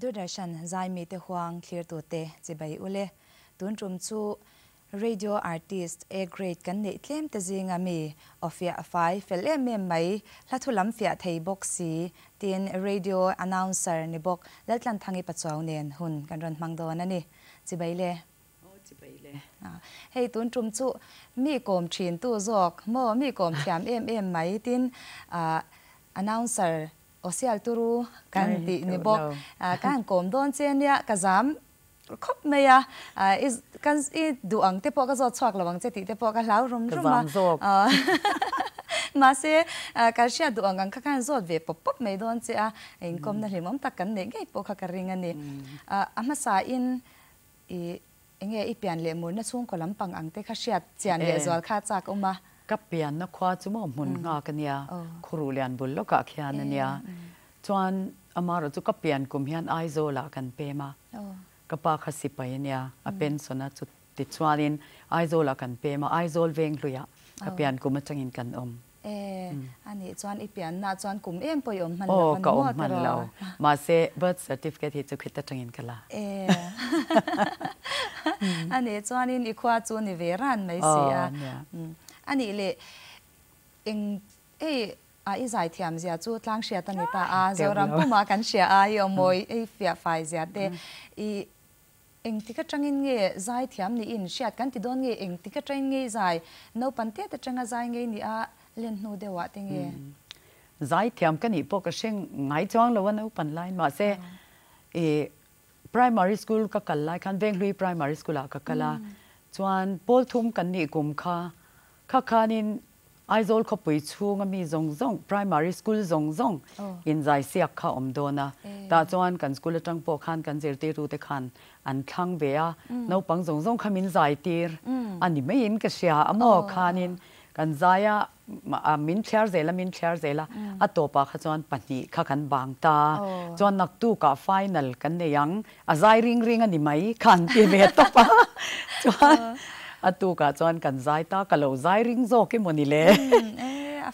Doordarshan zaimite huang thlirtute chibai ule. Tun tum chu Radio Artist A Grade kan neih tlem te zinga mi aw fiah fai fel em em mai, hla thu lam fiah thei bawk si tin Radio Announcer ni bawk Laltlanthangi Pachuau nen hun kan rawn hmang dawn a ni. Chibai le. Aw chibai le. Hei tun tum chu mi kawm thin tu zawk maw mi kawm thiam em em mai tin Announcer aw sial turu kan tih ni bawk ka han kawm dawn che nia ka zam khawp mai a, i kan i duh ang te pawh ka zawt chhuak lo ang che tih te pawh ka hlau rum rum a, mahse kan hriat duh ang ang kha khan zawt ve pawp pawp mai dawn che a, inkawmna hlimawm tak kan neih ngei pawh kha ka ring a ni. A hmasa in i enge i pian leh murna chhungkaw lampang ang te kha hriat chian leh zual kha chak awm a. Ka pianna khua chu maw hmun nghak a nia, khuruh lian bul lawkah khian a nia. Chuan amaherawh chu ka pian kum hian Aizawlah kan pem a, ka pa kha sipai a nia, a pension a, chuti chuanin Aizawlah kan pem a, Aizawl Venghluiah ka pian kum atangin kan awm. E, anih chuan i pianna chuan kum em pawh i awm hman lo a ni maw tiraw? Aw, ka awm hman lo. Mahse birth certificate hi chu khit atangin ka la. E, anih chuanin i khua chu ni ve ran mai si a. Anih leh eng hei A i zaithiam zia chu tlang hriat a ni ta a, Zoram pumah kan hria a, i awmawi i fiah fai zia te, i engtik atangin nge zaithiam niin hriat kan ti dawn nge, engtik atangin nge i zai, naupan tet atanga zai ngei ni a len hnu deuhah te nge? Zaithiam ka nih pawh ka hre ngai chuang lo a naupan laiin, mahse i primary school ka kal lai khan Venghlui primary school ah ka kal a, chuan pawl thum kan nih kum kha kha khanin Aizawl khawpui chhunga mi zawng zawng, primary school zawng zawng inzai siak kha awm dawn a. Tah chuan kan school atang pawh khan kan zirtirtute khan an thlang ve a, naupang zawng zawng kha min zai tir a ni maiin ka hria a maw khanin kan zai a, min thliar zel a, min thliar zel a, a tawpah kha chuan pahnih kha kan bang ta. Chuan naktukah final kan nei ang, A zai ring ring a ni mai kha an ti ve tawp a, chuan a tukah chuan kan zai ta, ka lo zai ring zawk emaw ni le,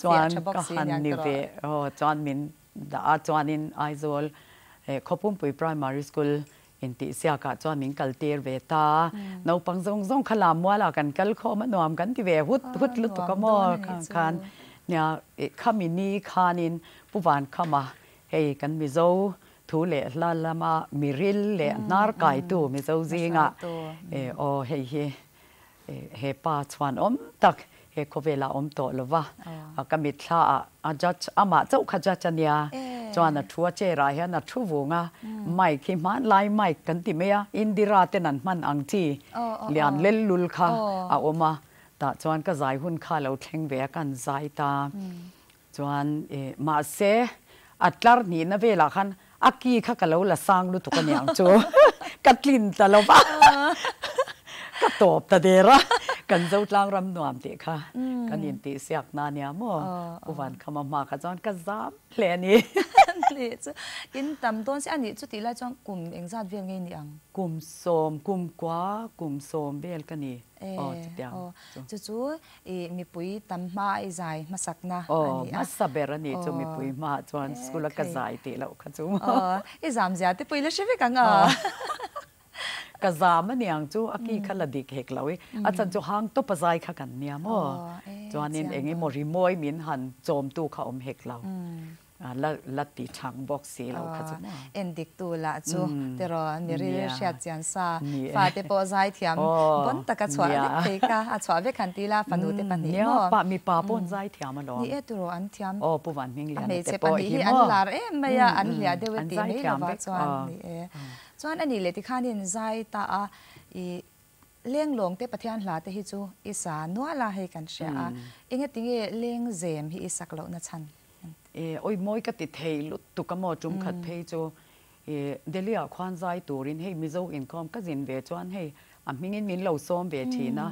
chuan ka han ni ve aw, chuan min dah a, chuanin Aizawl Khawpumpui Primary School intihsiakah chuan min kal tir ve ta, naupang zawng zawng kha Lammualah kan kal khawm a, nuam kan ti ve hut hut lutuk a maw khan nia khami ni khanin Pu Vankhama hei kan Mizo Thu leh hla lama miril leh hnar kaitu Mizo zingah aw hei hi he pa chhuan awm tak he khawvelah awm tawh lo va, ka mitthla ah a judge amah chauh kha judge a nia, chuan a thu a chair ah hian a thu vung a, mic hi hmanlai mic kan ti mai a, Indira ten an hman ang chi lian lel lul kha a awm a, tah chuan ka zai hun kha lo thleng ve a, ka han zai ta. Chuan i mahse a tlar hnihna velah khan a ki kha ka lo la sang lutuk a niang chu ka tlin ta lo va ka tawp ta der a, kan Zotlang ram nuam tih kha kan intihsiak na nia maw Pu Vankhama hma kha chuan ka zam hle a ni. Nih chu in tam dawn si a nih chu tih lai chuan kum engzat vel nge ni ang? Kum sawm, kum kua, kum sawm vel ka ni. Aw chutiang chu. Chu chu I mipui tam hma i zai hmasakna a ni a. Aw, hmasa ber a ni chu mipui hmaah chuan school a ka zai tih loh kha chu. Aw, i zam zia te pawh i la hre vek ang a. Ka zam a niang chu a ki kha la dik hek lo i, a chan chu hang tawp a zai kha kan nia maw. Chuanin eng emaw rimawi min han chawmtu kha awm hek lo. La la ti chang bawk si lo kha chu maw. En dik tu lah chu tiraw miril hriat chian sa fate pawh zai thiam bawn taka chhuah vek thei kha a chhuah vek han ti la fanu te pahnih maw. Nia mipa pawh an zai thiam alawm. Ni e tiraw an thiam. Aw Pu Vanhmingliana te pawh hi maw. Hmeichhe pahnih hi an lar em mai a an hliah deuh e tih mai lovah chuan ni e. Chuan a nih leh tikhanin zai ta a i Lenglawng te Pathian hla te hi chu i sa nual a hei kan hria a, engatinge lengzem hi i sak loh na chhan? E, awi mawi ka ti thei lutuk a maw tum khat phei chu e Delhi ah khuan zai turin hei Mizo inkhawm ka zin ve chuan hei a hmingin min lo sawm ve thin a,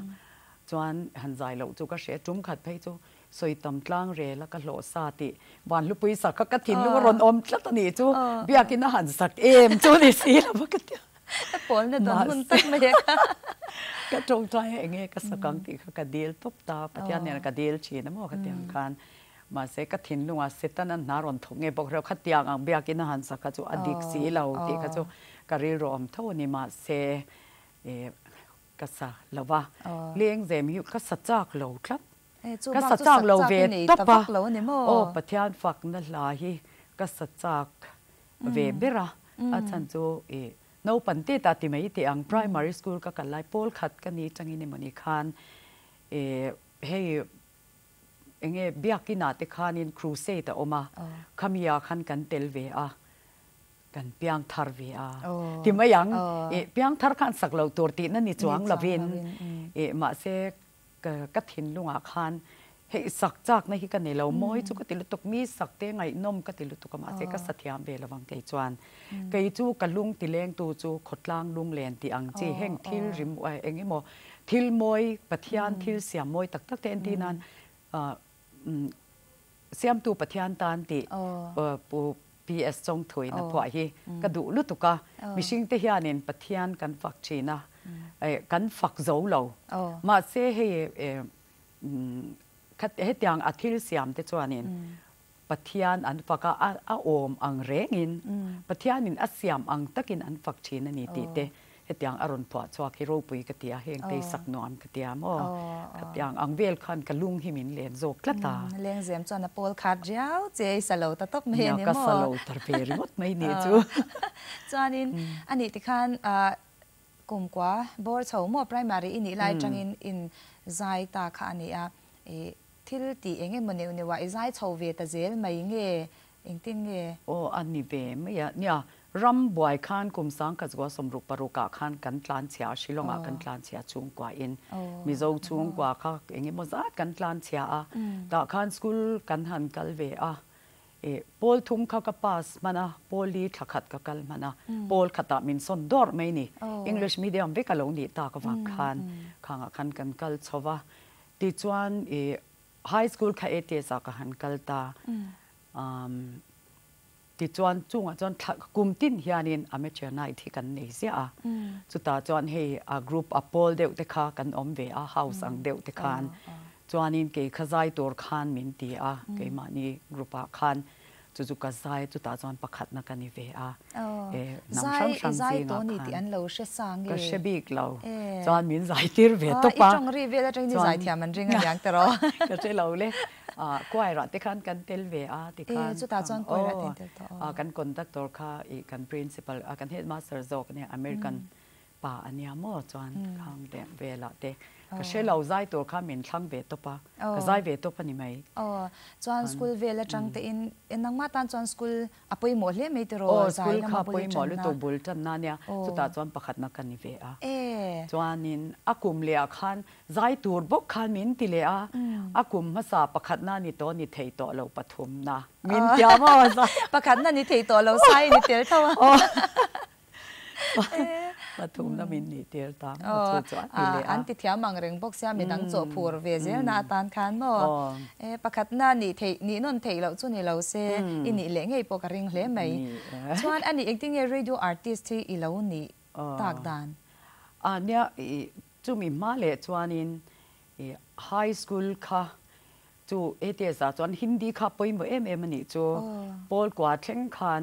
chuan han zai loh chu ka hria tum khat phei chu sawi tam tlang rel a ka hlawh sa tih Vanhlupui sak kha ka thinlung a rawn awm tlat a nih chu biakin a han sak em chu ni si lo va ka ti a. Ka pawlna dawn hun tak mai a kha. Ka tawngtai a enge ka sak ang tih kha ka dil tawp ta, Pathian nen ka dil thin a maw khatiang khan. Mahse ka thinlungah Setana hna rawn thawk nge bawk reuh khatiang ang biakin a han sak kha chu a dik si lo tih kha chu ka rilru awm tho a ni. Mahse ka sa lo va, lengzem hi ka sa chak lo tlat. Ka sa chak lo ve tawp a, aw Pathian fakna hla hi ka sa chak ve ber a, a chhan chu naupang te ta ti mai teh ang primary school ka kal lai pawl khat ka ni tangin emawni khan hei Enge biakinah te khanin crusade a awm a, khamiah khan kan tel ve a, kan piang thar ve a ti mai ang. Ih piang thar khan sak loh tur tihna ni chuang lovin ih mahse ka thinlungah khan hei sak chakna hi ka nei lo, mawi chu ka ti lutuk, mi sak te ngaihnawm ka ti lutuk a mahse ka sa thiam ve lovang kei chuan. Kei chu ka lung tilengtu chu khawtlang lunglen tih ang chi heng thil rim eng emaw thil mawi Pathian thil siam mawi tak tak te entir nan Siamtu Pathian tan tih Pu PS Chawngthuin a phuah hi ka duh lutuk a, mihring te hianin Pathian kan fak thin a, kan fak zo lo. Mahse hei hetiang a thil siam te chuanin Pathian an fak a, a awm ang rengin Pathianin a siam ang takin an fak thin a ni tih te hetiang a rawn phuah chhuak hi ropui ka ti a, heng te hi sak nuam ka ti a maw? Khatiang ang vel khan ka lung hi min len zawk tlat a. Lengzem chuan a pawl khat riau che i sa lo ta tawp mai a ni maw? Nia, ka sa lo ta ve ringawt mai nih chu. Chuanin a nih tikhan kumkua bawr chho maw primary i nih lai atangin in zai ta kha a ni a, i Thil tih eng emaw neuh neuh ah i zai chho ve ta zel mai nge? Engtin nge? Aw a ni ve mai a. Nia, ram buai khan kum sangkhat zua 66 ah khan kan tlan chhia a, Shillong ah kan tlan chhia chhungkua in. Mizo chhungkua kha eng emaw zat kan tlan chhia a. Tah khan school kan han kal ve a. I pawl thum kha ka pass hman a, pawl li thla khat ka kal hman a. Pawl khatah min sawn dawrh mai ni. English medium vek a lo nih tak avang khan khangah khan kan kal chho va. Tichuan i high school kha ATS ah ka han kal ta. Tichuan chungah chuan thla kum tin hianin amateur night hi kan nei ziah a. Chutah chuan hei a group a pawl deuh te kha kan awm ve a, house ang deuh te khan. Chuanin kei kha zai tur khan min ti a, keimahni group ah khan. Chu chu ka zai chutah chuan pakhatna ka ni ve a, e hnam hrang hrang zingah khan ka hre bik lo, chuan min zai tir ve tawp a, chuan ka hre lo le, choir ah te khan kan tel ve a tikhan aw kan conductor kha ih kan principal kan headmaster zawk ania American Pa a nia maw chuan khang deuh velah te ka hre lo zai tur kha min thlang ve tawp a, ka zai ve tawp a ni mai. Aw, chuan school vel atang te in nangmah tan chuan school a pawimawh hle mai tiraw? Aw, school kha a pawimawh lutuk bul tanna ania, chutah chuan pakhatna ka ni ve a. Chuanin a kum leh ah khan zai tur bawk khan min ti leh a, a kum hmasa pakhatna ni tawh ni thei tawh lo pathumna min ti a maw zai. Pakhatna ni thei tawh lo sai ni tel tho a. Pathumna min nih tir ta maw chu chu a ti leh a. An ti thiam ang reng bawk sia midang chaw phur ve zel na atan khan maw. Pakhatna nih theih nih nawn theih loh chu ni lo se i nih leh ngei pawh ka ring hle mai. Chuan a nih engtin nge radio artist hi i lo nih tak dan? A nia chumi hma leh chuanin high school kha chu ATS ah chuan Hindi kha pawimawh em em a nih chu. Pawl kua thleng khan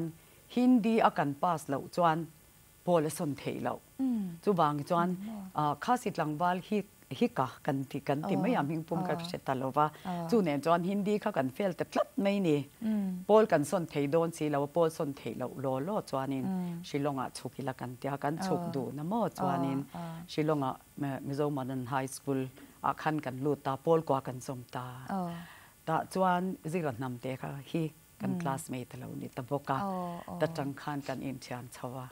Hindi a kan pass loh chuan pawl a sawn theih loh. Chuvang chuan Khasi tlangval hi hika kan ti kan ti mai a hmingpum ka hre ta lo va. Chu nen chuan Hindi kha kan fail ta tlat mai ni. Pawl kan sawn thei dawn si lo a, pawl sawn theih loh law law chuanin Shillong ah chhuk ila kan tia kan chhuk duh na maw chuanin Shillong ah Mizo Modern High School ah khan kan lut ta, pawl kua kan zawm ta. Tah chuan Zira hnamte kha hi Kan classmate a lo ni ta bawk a, ta tang khan kan inthian chho a.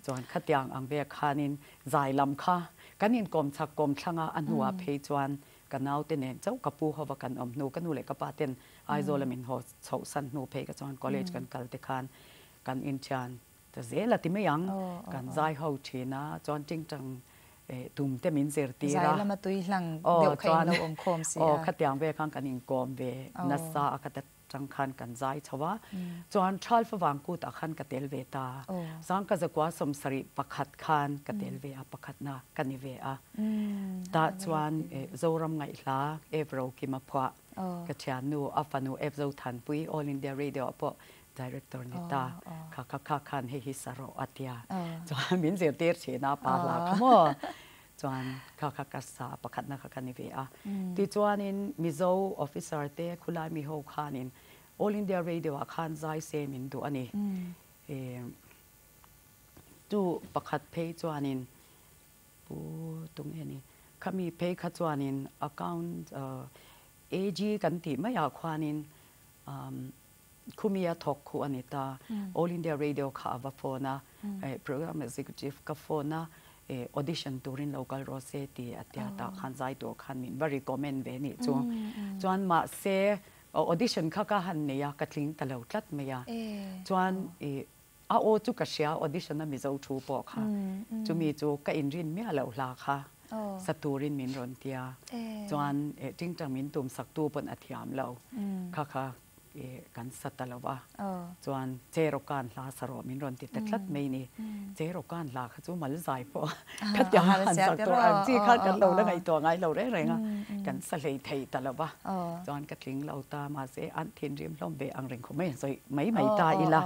Chuan khatiang ang vek khanin zai lam kha kan inkawm chak kawm thlang a, a hnuah phei chuan ka naute nen chauh ka pu hova kan awm hnu, ka nu leh ka pa ten Aizawl a min haw chhoh san hnu phei kha chuan college kan kal te khan kan inthian ta zel a ti mai ang. Kan zai ho thin a, chuan tingtang tum te min zirtir a. Zai lama tui hlang deuh kha in lo awm khawm si a. Aw khatiang vel khan kan inkawm ve nasa a, kha ta. atang khan kan zai chho a, chuan Thal Favang kut ah khan ka tel ve ta. 1971 khan ka tel ve a, pakhatna ka ni ve a. Tah chuan Zoram Ngaihhla, F Rokima phuah ka thiannu, a fanu F Zothanpui, All India Radio ah pawh Director ni ta, kha kha kha khan hei hi sa rawh a tia. Chuan min zirtir thin a, pa hla kha maw. Chuan kha kha ka sa pakhatna kha ka ni ve a. Tichuanin Mizo officer te khulai mi ho khanin All India Radio ah khan zai se min duh a ni. Chu pakhat phei chuanin Pu tunge ni khami phei kha chuanin account AG kan tih maiah khuanin Khumi a thawk khuh a ni ta. All India Radio kha a va phone a, Program Executive ka phone a, audition turin lo kal rawh se ti a tia tah khan zai tur khan min va recommend ve nih chu. Chuan mahse audition kha ka han nei a, ka tling ta lo tlat mai a. Chuan a aw chu ka hria audition a Mizo thu pawh kha. Chumi chu ka inrin miah loh hla kha sa turin min rawn tia. Chuan tingtang min tum sak tu pawn a thiam lo. Kha kha kan sa ta lo va, chuan Cherokan hla sa rawh min rawn ti ta tlat mai ni. Cherokan hla kha chu mal zai pawh khatiang a han sak tur ang chi kha kan lo la ngaihtuah ngai lo reng reng a, kan sa hlei thei ta lo va, chuan ka tling lo ta mahse an thinrim hlawm ve ang reng khawp mai sawi mai mai ta ila.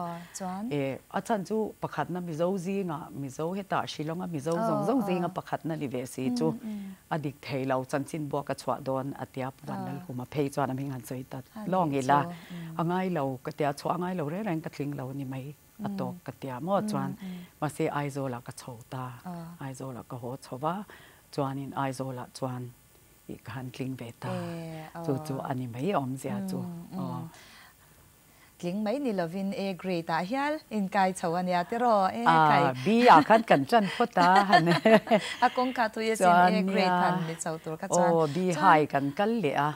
A chhan chu pakhatna Mizo zinga Mizo hetah Shillong-a Mizo zawng zawng zinga pakhatna ni ve si chu a dik thei lo, chanchin buak a chhuah dawn a tia Pu Vanlalhuma phei chuan a hming han sawi ta lawng ila, a ngai lo ka tia, chhuah a ngai lo reng reng ka tling lo ni mai a tawk ka tia maw chuan mahse Aizawlah ka chho ta, Aizawlah ka haw chho va, chuanin Aizawlah chuan ih ka han tling ve ta, chu chu a ni mai awmzia chu aw. Tling mai ni lovin A grade ah hial inkai chho a nia tiraw e kai. A, B ah khan kan ṭan phawt a han A kawngka thui asin A grade han ni chho tur kha chuan. Aw, B high kan kal leh a,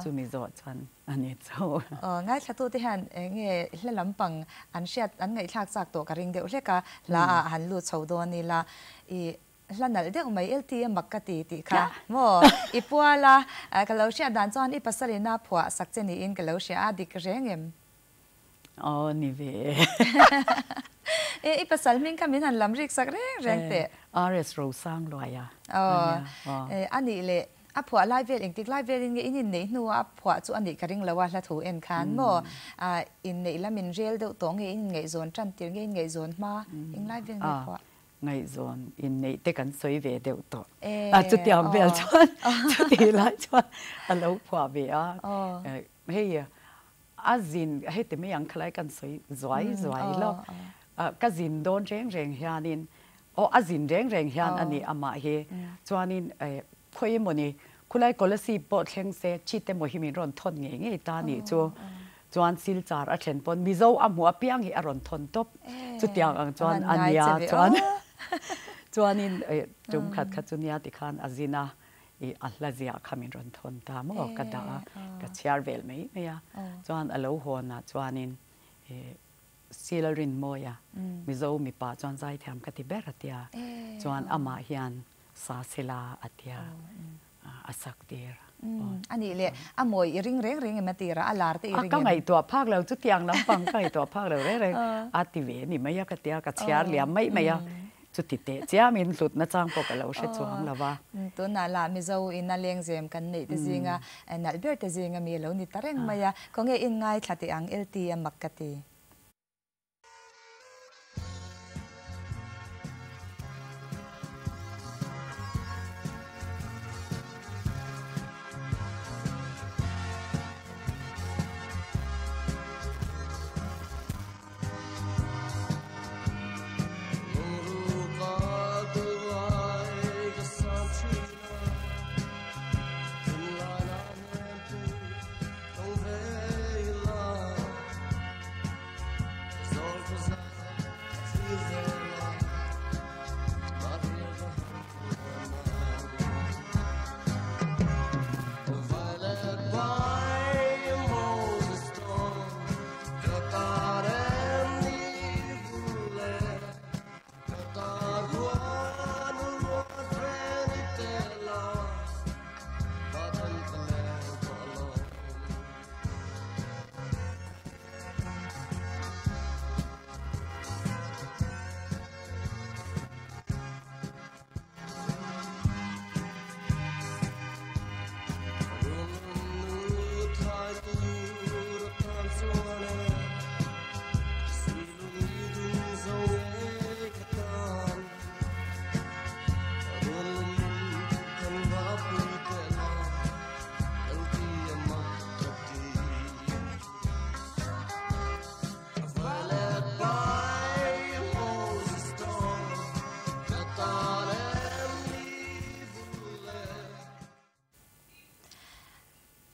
chumi zawh chuan a ni chho. Aw, ngaithlatute hian eng nge hla lampang an hriat an ngaihthlak chak tawh ka ring deuh hlek a, hla ah han lut chho dawn ila i Hla nalh deuh mai LT a mak ka ti tih kha maw i pual a, ka lo hriat dan chuan i pasal ina phuah sak che niin ka lo hria a, dik reng em? Aw ni ve e. E i pasal hming kha min han lam rik sak reng reng teh. RS Rosang Luaia a nia. Aw a nih leh a phuah lai vel engtik lai velin nge in inneih hnua a phuah chu a nih ka ring lo a hla thu en khan maw inneih lam in rel deuh tawh nge in inngaihzawn tan tir nge in ngaihzawn hma englai vel nge phuah? Ngaihzawn inneih te kan sawi ve deuh tawh. A chutiang vel chuan chutih lai chuan a lo phuah ve a. Hei a zin hei ti mai ang khalai kan sawi zuai zuai lo. Ka zin dawn reng reng hianin aw a zin reng reng hian a ni amah hi chuanin khawi emawni khulai Kolasib pawh thleng se chit emaw hi min rawn thawn ngei ngei ta nih chu. Chuan Silchar a thlen pawn Mizo a hmuh apiang hi a rawn thawn tawp. Chutiang ang chuan a nia chuan chuanin tum khat kha chu nia tikhan a zin a, i a hla ziah kha min rawn thawn ta maw ka dah a, ka chhiar vel mai mai a. Chuan a lo hawnah chuanin Silalrinmawia Mizo mipa chuan zaithiam ka ti ber a tia, chuan amah hian sa sela a tia. a sak tir. A nih leh a mawi i ring reng reng em a tir a, a lar te i ring em? Ka ngaihtuah phak lo, chutiang lampang ka ngaihtuah phak lo reng reng. A ti ve ni mai a ka tia, ka chhiar liam mai mai a, chuti teh chiamin hlutna chang pawh ka lo hre chuang lo va. Tunah lah Mizo ina lengzem kan neih te zinga nalh ber te zinga mi a lo ni ta reng mai a, khawnge in ngaithla teh ang LT a mak ka ti.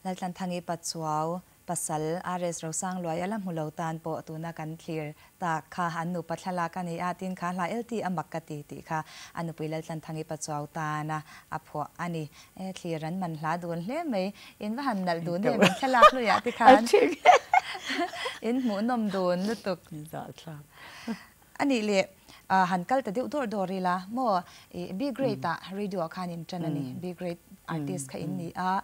Laltlanthangi Pachuau pasal RS Rosangluai a la hmu lo tan pawh tuna kan thlir tak kha an nupa thlalak a ni a, tin kha hla LT a mak ka ti tih kha a nupui Laltlanthangi Pachuau tana a phuah a ni. E thlir an man hla dun hle mai, in va han nalh dun em in thlalak hluiah te khan in hmuhnawm dun lutuk. A nih leh han kal ta deuh dawr dawr ila maw i B grade ah radio ah khan in tan a ni, B grade artist kha in ni a,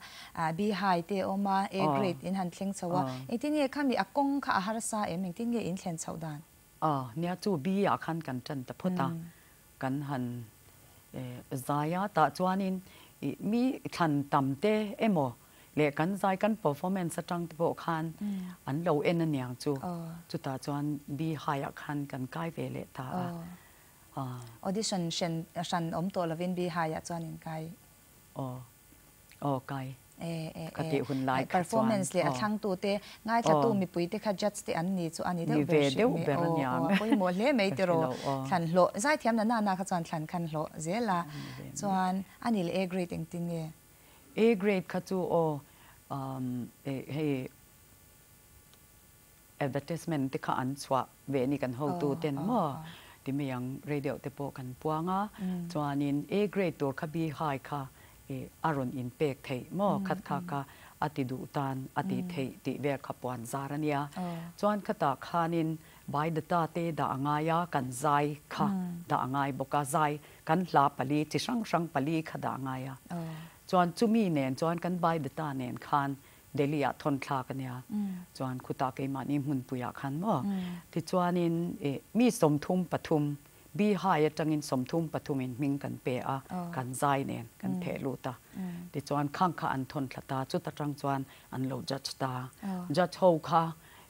B high te a awm a, A grade in han thleng chho a, engtin nge khami a kawng kha a harsa em, engtin nge in thlen chhoh dan? Aw nia chu B ah khan kan tan ta phawt a, kan han zai a tah chuanin ih mi thlan tam te emaw leh kan zai kan performance atang te pawh khan an lo en aniang chu chutah chuan B high ah khan kan kai ve leh ta a. Audition hran hran awm tawh lovin B high ah chuan in kai. Aw aw kai ka tih hun lai kha chuan. Performance leh a thlangtu te ngaithlatu mipui te kha judge te an ni chu a ni deuh ber hrim mai aw aw a pawimawh hle mai tiraw thlan hlawh zaithiam na nana kha chuan thlan khan hlawh zel a chuan a ni leh A grade engtin nge? A grade kha chu aw hei advertisement te kha an chhuah ve ni kan hotu ten maw ti mai ang radio te pawh kan puang a chuanin A grade tur kha B high kha a rawn in pek theih maw khat kha kha a ti duh tan a ti theih tih vel kha puan zar a nia chuan khatah khanin by data te dah a ngai a kan zai kha dah a ngai bawk a zai kan hla pali chi hrang hrang pali kha dah a ngai a chuan chumi nen chuan kan by data nen khan Delhi ah thawn thlak a nia. Chuan khutah keimahni hmunpuiah khan maw? Tichuanin mi 33 Bihai atangin 33 in hming kan pe a, kan zai nen kan theh lut a. Tichuan khang kha an thawn thla ta, chuta tang chuan an lo judge ta. Judge ho kha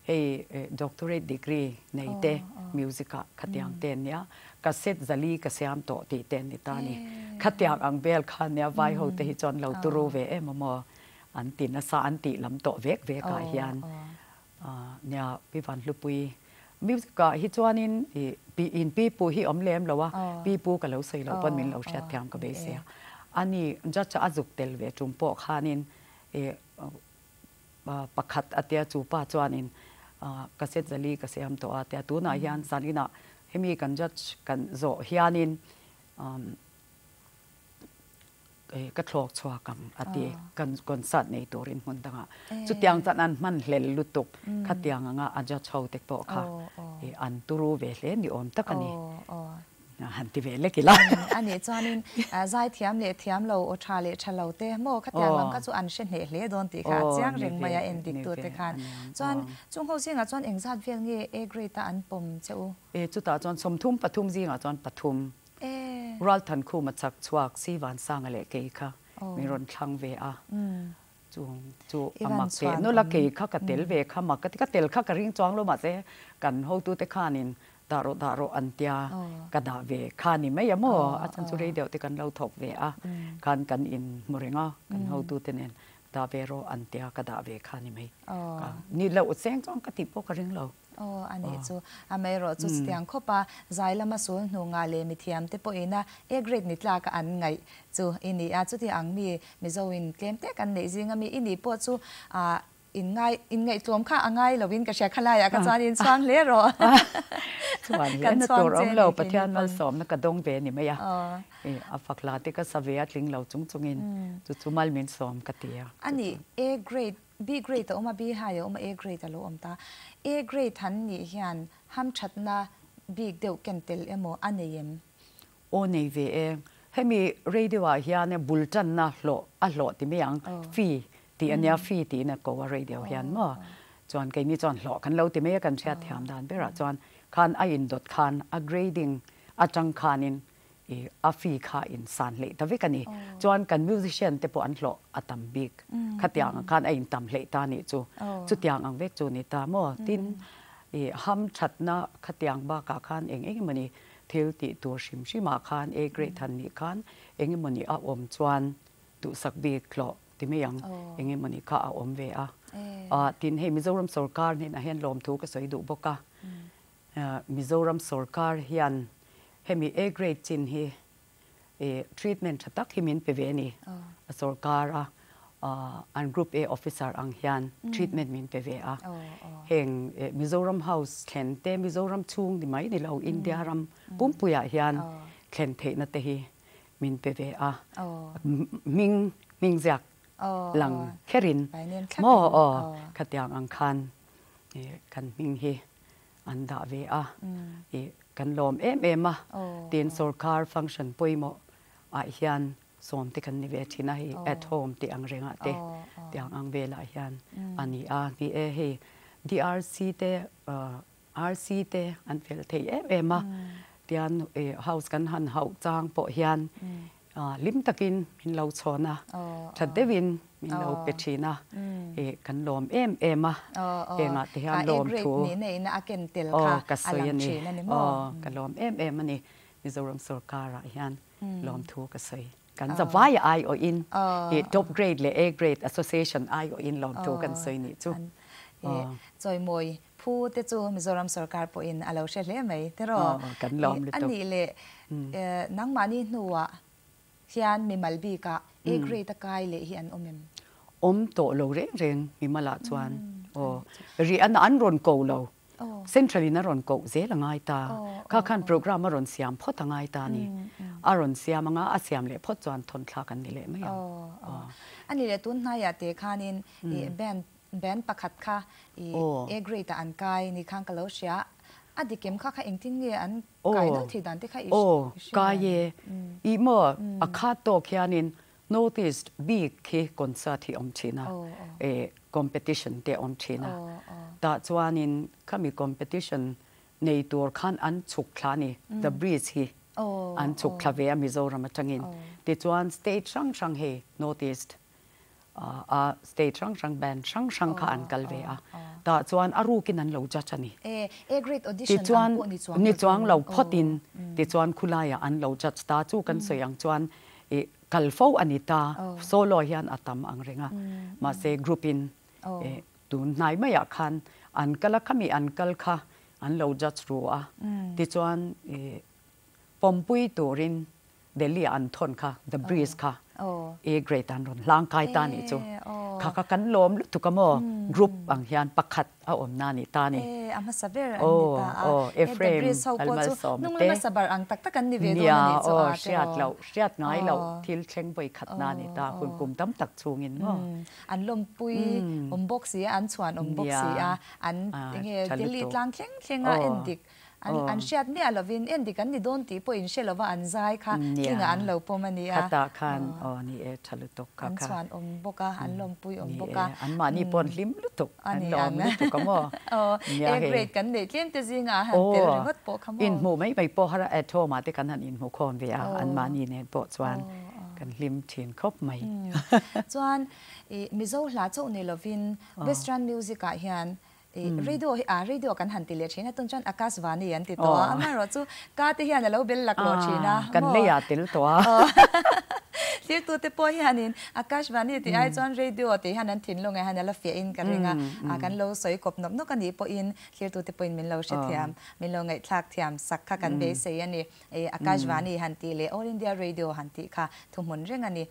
hei doctorate degree nei te music ah khatiang te an nia, cassette zali ka siam tawh tih te an ni ta a ni. Khatiang ang vel kha nia vai ho te hi chuan lo turu ve em a maw? An ti nasa an tih lam tawh vek vek ah hian nia Pi Vanhlupui music ah hi chuanin ih pi in pi pu hi awm lem lo a pi pu ka lo sawi loh pawn min lo hriat thiam ka beisei a ani judge a zuk tel ve tum pawh khanin ih pakhat a tia chu pa chuanin cassette zali ka siam tawh a tia tunah hian zaninah hemi kan judge kan zawh hianin ka thlawk chhuak ang a ti kan concert nei turin hmun dangah chutiang chuan an hman hlel lutuk khatiang anga a judge ho te pawh kha an turu ve hle ni awm tak a ni han ti ve lek ila. A nih chuanin zaithiam leh thiam lo aw tha leh tha lo te maw khatiang lam kha chu an hre hneh hle dawn tih kha a chiang reng mai a en dik tu te khan chuan chung ho zingah chuan engzat vel nge A grade a an pawm che u? E chutah chuan 33 zingah chuan pathum Ralthankhuma chak chhuak Sivansanga leh kei kha min rawn thlang ve a, chu chu a mak teh nawlh a, kei kha ka tel ve kha mak ka ti, ka tel kha ka ring chuang lo mahse kan hotute khanin dah rawh dah rawh an tia ka dah ve kha ni mai a maw, a chhan chu rei deuh te kan lo thawk ve a, khan kan inhmu reng a kan hotute nen dah ve rawh an tia ka dah ve kha ni mai, ni loh seng chuan ka tih pawh ka ring lo. Aw, a nih chu. Amaherawh chu chutiang khawp a, zai lama sul hnu ngah leh mithiam te pawhin a A grade ni tlak a an ngaih chu i ni a. Chuti ang mi Mizo in tlem te kan neih zing a mi i nih pawh chu ah in ngai in ngaihtlawm kha a ngai lo in ka hria khalaiah kha chuan in chhuang hle rawh. Chuan hle na tur awm lo Pathian malsawmna ka dawng ve ni mai a. A fak hla te ka sa ve a tling lo chung chungin chu chu mal min sawm ka ti a. A nih A grade B grade a awm a, B high a awm a, A grade a lo awm ta. A grade han nih hian hamthatna bik deuh ken tel emaw a nei em? Aw nei ve e. Hemi radio ah hian bul tanna hlawh a hlawh ti mai ang, fee tih a nia, fee tiin a ko a radio hian maw. Chuan keini chuan hlawh kan lo ti mai a kan hriat thiam dan berah chuan khan a indawt khan a grading atang khanin I a fee kha in san hleih ta vek a ni. Chuan kan musician te pawh an hlawh a tam bik. Khatiang ang khan a in tam hleih ta nih chu. Chutiang ang vek chu ni ta maw? Tin, i ham thatna khatiang bakah khan eng eng emawni thil tih tur hrim hrimah khan A grade han nih khan eng emawni a awm chuan duhsak bik hlawh ti mai ang eng emawni kha a awm ve a. Tin, hei Mizoram sorkar hnenah hian lawmthu ka sawi duh bawk a. Mizoram sorkar hian hemi A grade chin hi Treatment tha tak hi min pe ve a ni. A sorkar a an Group A officer ang hian treatment min pe ve a. Heng Mizoram House thlen te, Mizoram chhung ni mai ni lo, India ram pumpuiah hian thlen theihna te hi min pe ve a. Hming hming ziak lang kherin maw aw khatiang ang khan kan hming hi an dah ve a, ih kan lawm em em a, tin sorkar function pawimawh ah hian sawm te kan ni ve thin a, hei at home tih ang rengah te tiang ang velah hian a ni a, ni e hei DRC te RC te an fel thei em em a, tian house kan han hauh chang pawh hian Hlim takin min lo chhawn a, tha deuhin min lo pe thin a, kan lawm em em a, hengah te hian lawm thu aw ka sawi a ni, aw ka lawm em em a ni, Mizoram sorkarah hian lawm thu ka sawi. Kan zavai aiawhin top grade leh A grade association aiawhin lawm thu kan sawi nih chu. Chawimawi Phu te chu Mizoram sorkar pawhin a lo hre hle mai tiraw? Kan lawm lutuk. A nih leh nangmahni hnuah hian mimal bikah A grade a kai leh hi an awm em? Awm tawh lo reng reng mimalah chuan aw rih an an rawn ko lo. Central in a rawn koh zel a ngai ta. Kha khan program a rawn siam phawt a ngai ta a ni. A rawn siam anga a siam leh phawt chuan thawn thlak an ni leh mai ang. A nih leh tun hnaiah te khanin band Band pakhat kha i A grade ah an kai ni khan ka lo hria. A dik em kha kha engtin nge an kai nawlh thei dan te kha i hria em? Aw, kai e. I maw a khat tawk hianin North East bik khi concert hi awm thin a, e competition te awm thin a. Tah chuanin khami competition nei tur khan an chhuk thla a ni, The Bridge hi an chhuk thla ve a Mizoram atangin. Tichuan state hrang hrang hei North East a state hrang hrang band hrang hrang kha an kal ve a, tah chuan a rukin an lo judge a ni. Tichuan ni chuang lo phawtin tichuan khulaiah an lo judge ta chu kan sawi ang chuan ih kal fo a ni ta, solo hian a tam ang reng a, mahse group in ih tun hnai maiah khan an kal a, khami an kal kha an lo judge ru a, tichuan ih pawmpui turin Delhi ah an thawn kha, The Breeze kha A grade an rawn hlang kai ta nih chu. Kha kha kan lawm lutuk a maw? Group ang hian pakhat a awm na nih ta ni. A hmasa ber an ni ta a. The Breeze ho pawh chu hnung lama sabar ang tak tak an ni ve dawn a nih chu a tiraw? Hriat loh, hriat ngai loh thil thleng vawi khat na ni ta hun kum tam tak chhungin maw? An lawmpui awm bawk si a, an chhuan awm bawk si a, an enge Delhi tlang thleng thleng a endik An hriat miah lovin endik an ni dawn tih pawh in hre lova an zai kha tlingah an lo pawm a nia. Khatah khan aw ni e tha lutuk kha kha. An chhuan awm bawk a, an lawmpui awm bawk a. Ni e, an mahni pawh an hlim lutuk, an lawm lutuk a maw. Aw, A grade kan neih tlem te zingah a han tel ringawt pawh kha maw. Inhmuh mai mai pawh har a, at home ah te kan han inhmu khawm ve a, an mahni nen pawh chuan kan hlim thin khawp mai. Chuan Mizo hla chauh ni lovin Western music ah hian Radio hi a radio kan han ti leh thin a, tun chuan Akashvani an ti tawh a, amaherawh chu ka te hian a lo bel lak lawh thin a, kan lei ah tel tawh a. Thirtute pawh hianin Akashvani tih ai chuan radio tih hian an thinlung ah hian a la fiah in ka ring a, kan lo sawi kawp nawk nawk a nih pawhin thirtute pawhin min lo hrethiam, min lo ngaihthlak thiam sak kha kan beisei a ni. Akashvani han tih leh All India Radio han tih kha thuhmun reng a ni.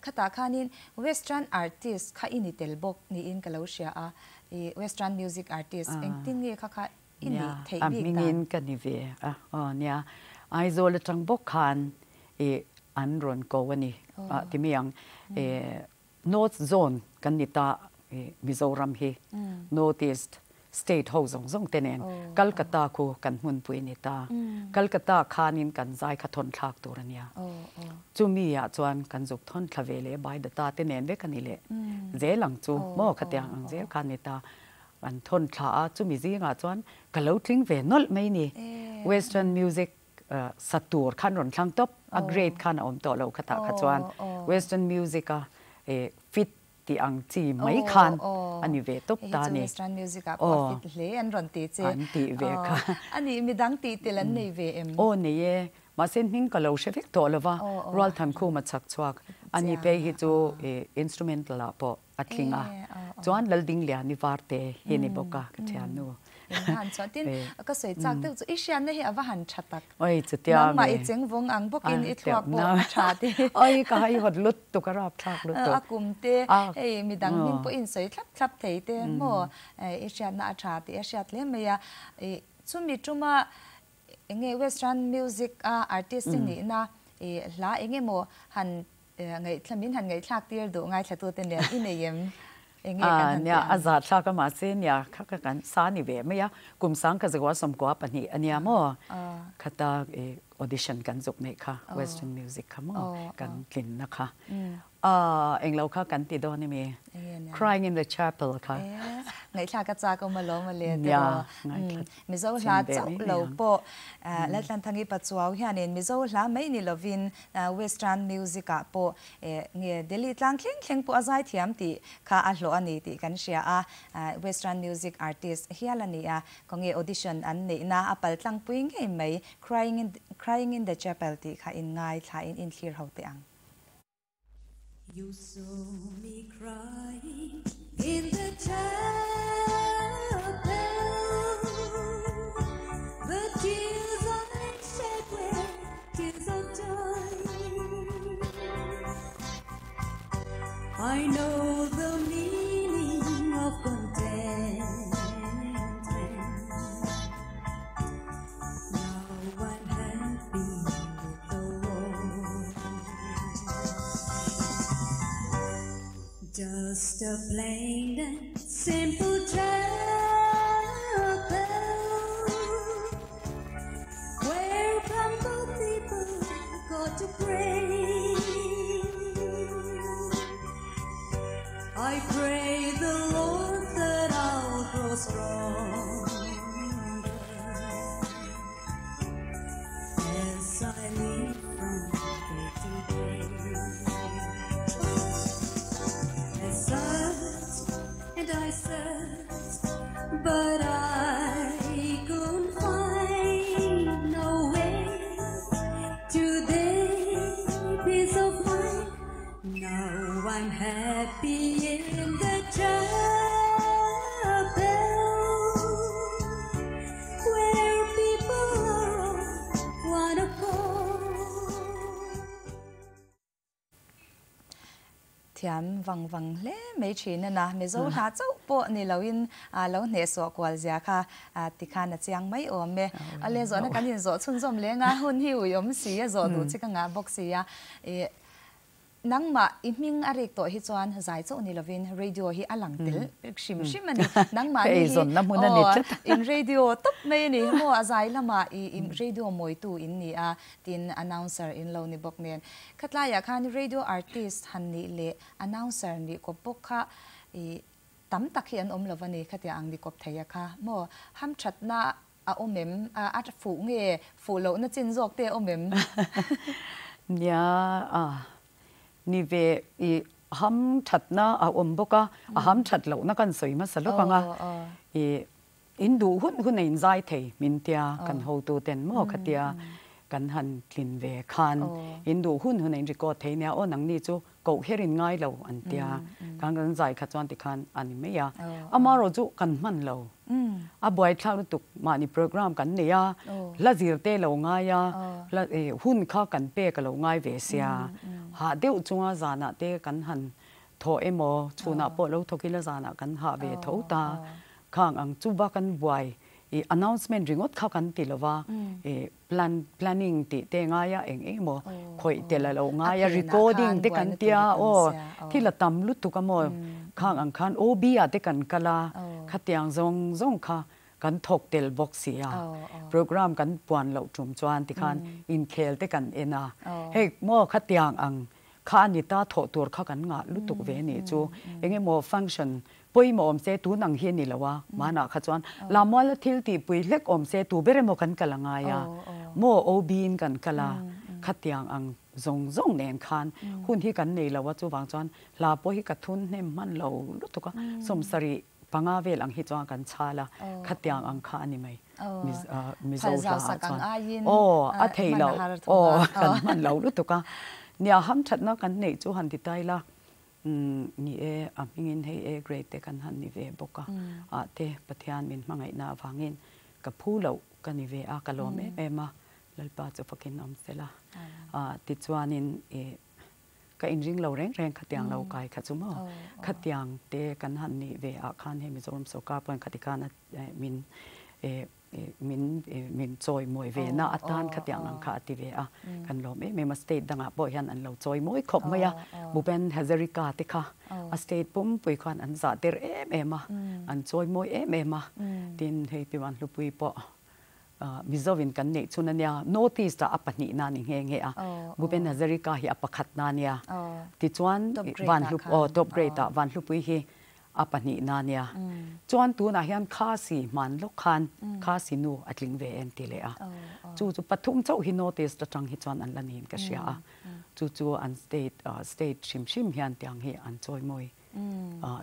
Khatah khanin Western artist kha i ni tel bawk niin ka lo hria a. I western music artist engtin nge kha kha i nih theih bik dan? A hmingin ka ni ve a, aw nia. Aizawl atang bawk khan i an rawn ko a ni ti mai ang. North zone kan ni ta i Mizoram hi North East state ho zawng zawng te nen Calcutta khu kan hmunpui a ni ta. Calcutta khanin kan zai kha thawn thlak tur a nia. Chumi ah chuan kan zuk thawn thla ve leh bai data te nen vek a ni leh zel ang chu maw khatiang ang zel kha a ni ta. An thawn thla a, chumi zingah chuan ka lo tling ve nawlh mai ni. Western music sa tur khan rawn thlang tawp, a grade khan a awm tawh lo khatah kha chuan Western music a fit tih ang chi mai khan a ni ve tawp ta a ni. Hei chu Western music ah pawh a fit hle an rawn ti che. An tih ve kha. A nih midang tih tel an nei ve em? Aw nei e. Mahse hming ka lo hre vek tawh lo va, Rualthankhuma chhak chhuak a ni phei hi chu instrumental ah pawh a tling a. Chuan Laldingliani Varte hi ni bawk a ka thiannu. In han chuan tin ka sawi chak deuh chu i hriatna hi a va han tha tak. Oi chutia mi. Nangmah i cheng vawng ang bawkin i thluak pawh a tha te. Oi ka hai hawt lutuk a rapthlak lutuk. A kum te hei midang hming pawh in sawi thlap thlap thei te maw i hriatna a tha tih a hriat hle mai a. Chumi tuma enge western music a artist i nihna i hla enge maw han Ngaihthla min han ngaihthlak tir duh ngaithlatute nen i nei em? Enge kan han tih ang? A zahthlak a mahse nia kha kha kan sa ni ve mai a, kum sang ka zakua sawmkua pahnih a nia maw? Khata audition kan zuk neih kha western music kha maw kan tlinna kha. Englo kha kan ti dawn emi? Crying in the chapel kha. Ngaihthlak a chak awm alawm a le tiraw? Mizo hla chauh lo pawh Laltlanthangi Pachuau hianin Mizo hla mai ni lovin Western music ah pawh nge Delhi tlang thleng thleng pawh a zaithiam tih kha a hlawh a ni tih kan hria a, Western music artist hial a ni a, khawnge audition an neihna a pal tlangpui ngei mai Crying in Crying in the Chapel tih kha in ngaithla in inthlir ho teh ang. You saw me crying in the chapel The tears I shed were tears of joy I know the meaning of contentment Now I'm happy with the Lord Just a plain and simple chapel Where humble people go to pray I pray the Lord that I'll grow stronger As I live from day to day I searched and I searched But I couldn't find no way To the peace of mind Now I'm happy in the chapel Where people are all one accord. Thiam vang vang hle mai thin a na. Mizo hla chauh pawh ni loin lo hnehsawh kual zia kha tikhan a chiang mai awm e. Ale zawhna kan inzawh chhunzawm leng a, hun hi ui awm si a zawh duh chi ka ngah bawk si a. Nangmah i hming a rik tawh hi chuan zai chauh ni lovin radio hi a lang tel hrim hrim a ni. Nangmah ni hi aw in radio tawp mai a ni. Maw a zai lamah i radio mawitu in ni a, tin announcer in lo ni bawk nen. Khatlaiah khan radio artist han nih leh announcer nih kawp bawk kha i tam tak hi an awm lo a ni. Khatia ang ni kawp thei a kha maw hamthatna A awm em? A fuh nge fuh lohna chin zawk te a awm em? Nia, a ni ve i ham thatna a awm bawk a, a ham that lohna kan sawi hmasa lawk ang a, i in duh hun hun a in zai thei min tia kan hotu ten maw khatia kan han tlin ve khan in duh hun hun a in record thei nia aw nangni chu koh her in ngai lo an tia khan kan zai kha chuan tikhan a ni mai a, amaherawh chu kan hman lo a buaithlak lutuk mahni program kan nei a hla zir te lo ngai a hla hun kha kan pek a lo ngai ve sia hah deuh chunga zanah te kan han thawh emaw chhunah pawh lo thawk ila zanah kan hah ve tho ta khang ang chu va kan buai i announcement ringawt kha kan ti lova i Plan planning tih te ngai a eng eng emaw khawih tel a lo ngai a recording te kan tia aw thil a tam lutuk a maw khang ang khan OB ah te kan kal a khatiang zawng zawng kha kan thawk tel bawk si a program kan puan loh tum chuan tikhan inkhel te kan en a hei maw khatiang ang kha a ni ta thawh tur kha kan ngah lutuk ve nih chu eng emaw function Pawimawh awm se tun ang hi a ni lo a, hmanah kha chuan Lamuala thil tihpui hlek awm se tu ber emaw kan kal a ngai a, maw OB in kan kal a, khatiang ang zawng zawng nen khan hun hi kan nei lo a, chuvang chuan hla pawh hi ka thun hnem hman lo lutuk a, sawmsarih panga vel ang hi chuan kan chhal a, khatiang ang kha a ni mai Mizo hla ah chuan aw a thei lo aw kan hman lo lutuk a, nia hamthatna kan neih chu han ti ta ila. Ni e, a hmingin hei A grade te kan han ni ve bawk a, ah te Pathian min hmangaihna avangin ka phu loh ka ni ve a, ka lawm em em a, Lalpa chu fakin awm sela. Tichuanin i ka inring lo reng reng khatiang lo kai kha chu maw? Khatiang te kan han nih ve ah khan hei Mizoram sorkar pawhin khati khan a min min min chawimawi ve na atan khatiang ang kha a ti ve a, kan lawm em em a, state dangah pawh hian an lo chawimawi khawp mai a, Bhupen Hazarika te kha a state pumpui khan an zah der em em a, an chawimawi em em a, tin hei Piwan Hlupui pawh Mizovin kan neih chhun a nia, North East ah a pahnihna a ni nghe nghe a, Bhupen Hazarika hi a pakhatna a nia, tichuan Vanhlu top grade ah Vanhlupui hi a pahnihna a nia. Chuan tunah hian Khasi hman lawk khan Khasi nu a tling ve em ti leh a. Chu chu pathum chauh hi North East atang hi chuan an la niin ka hria a. Chu chu an state state hrim hrim hian tiang hi an chawimawi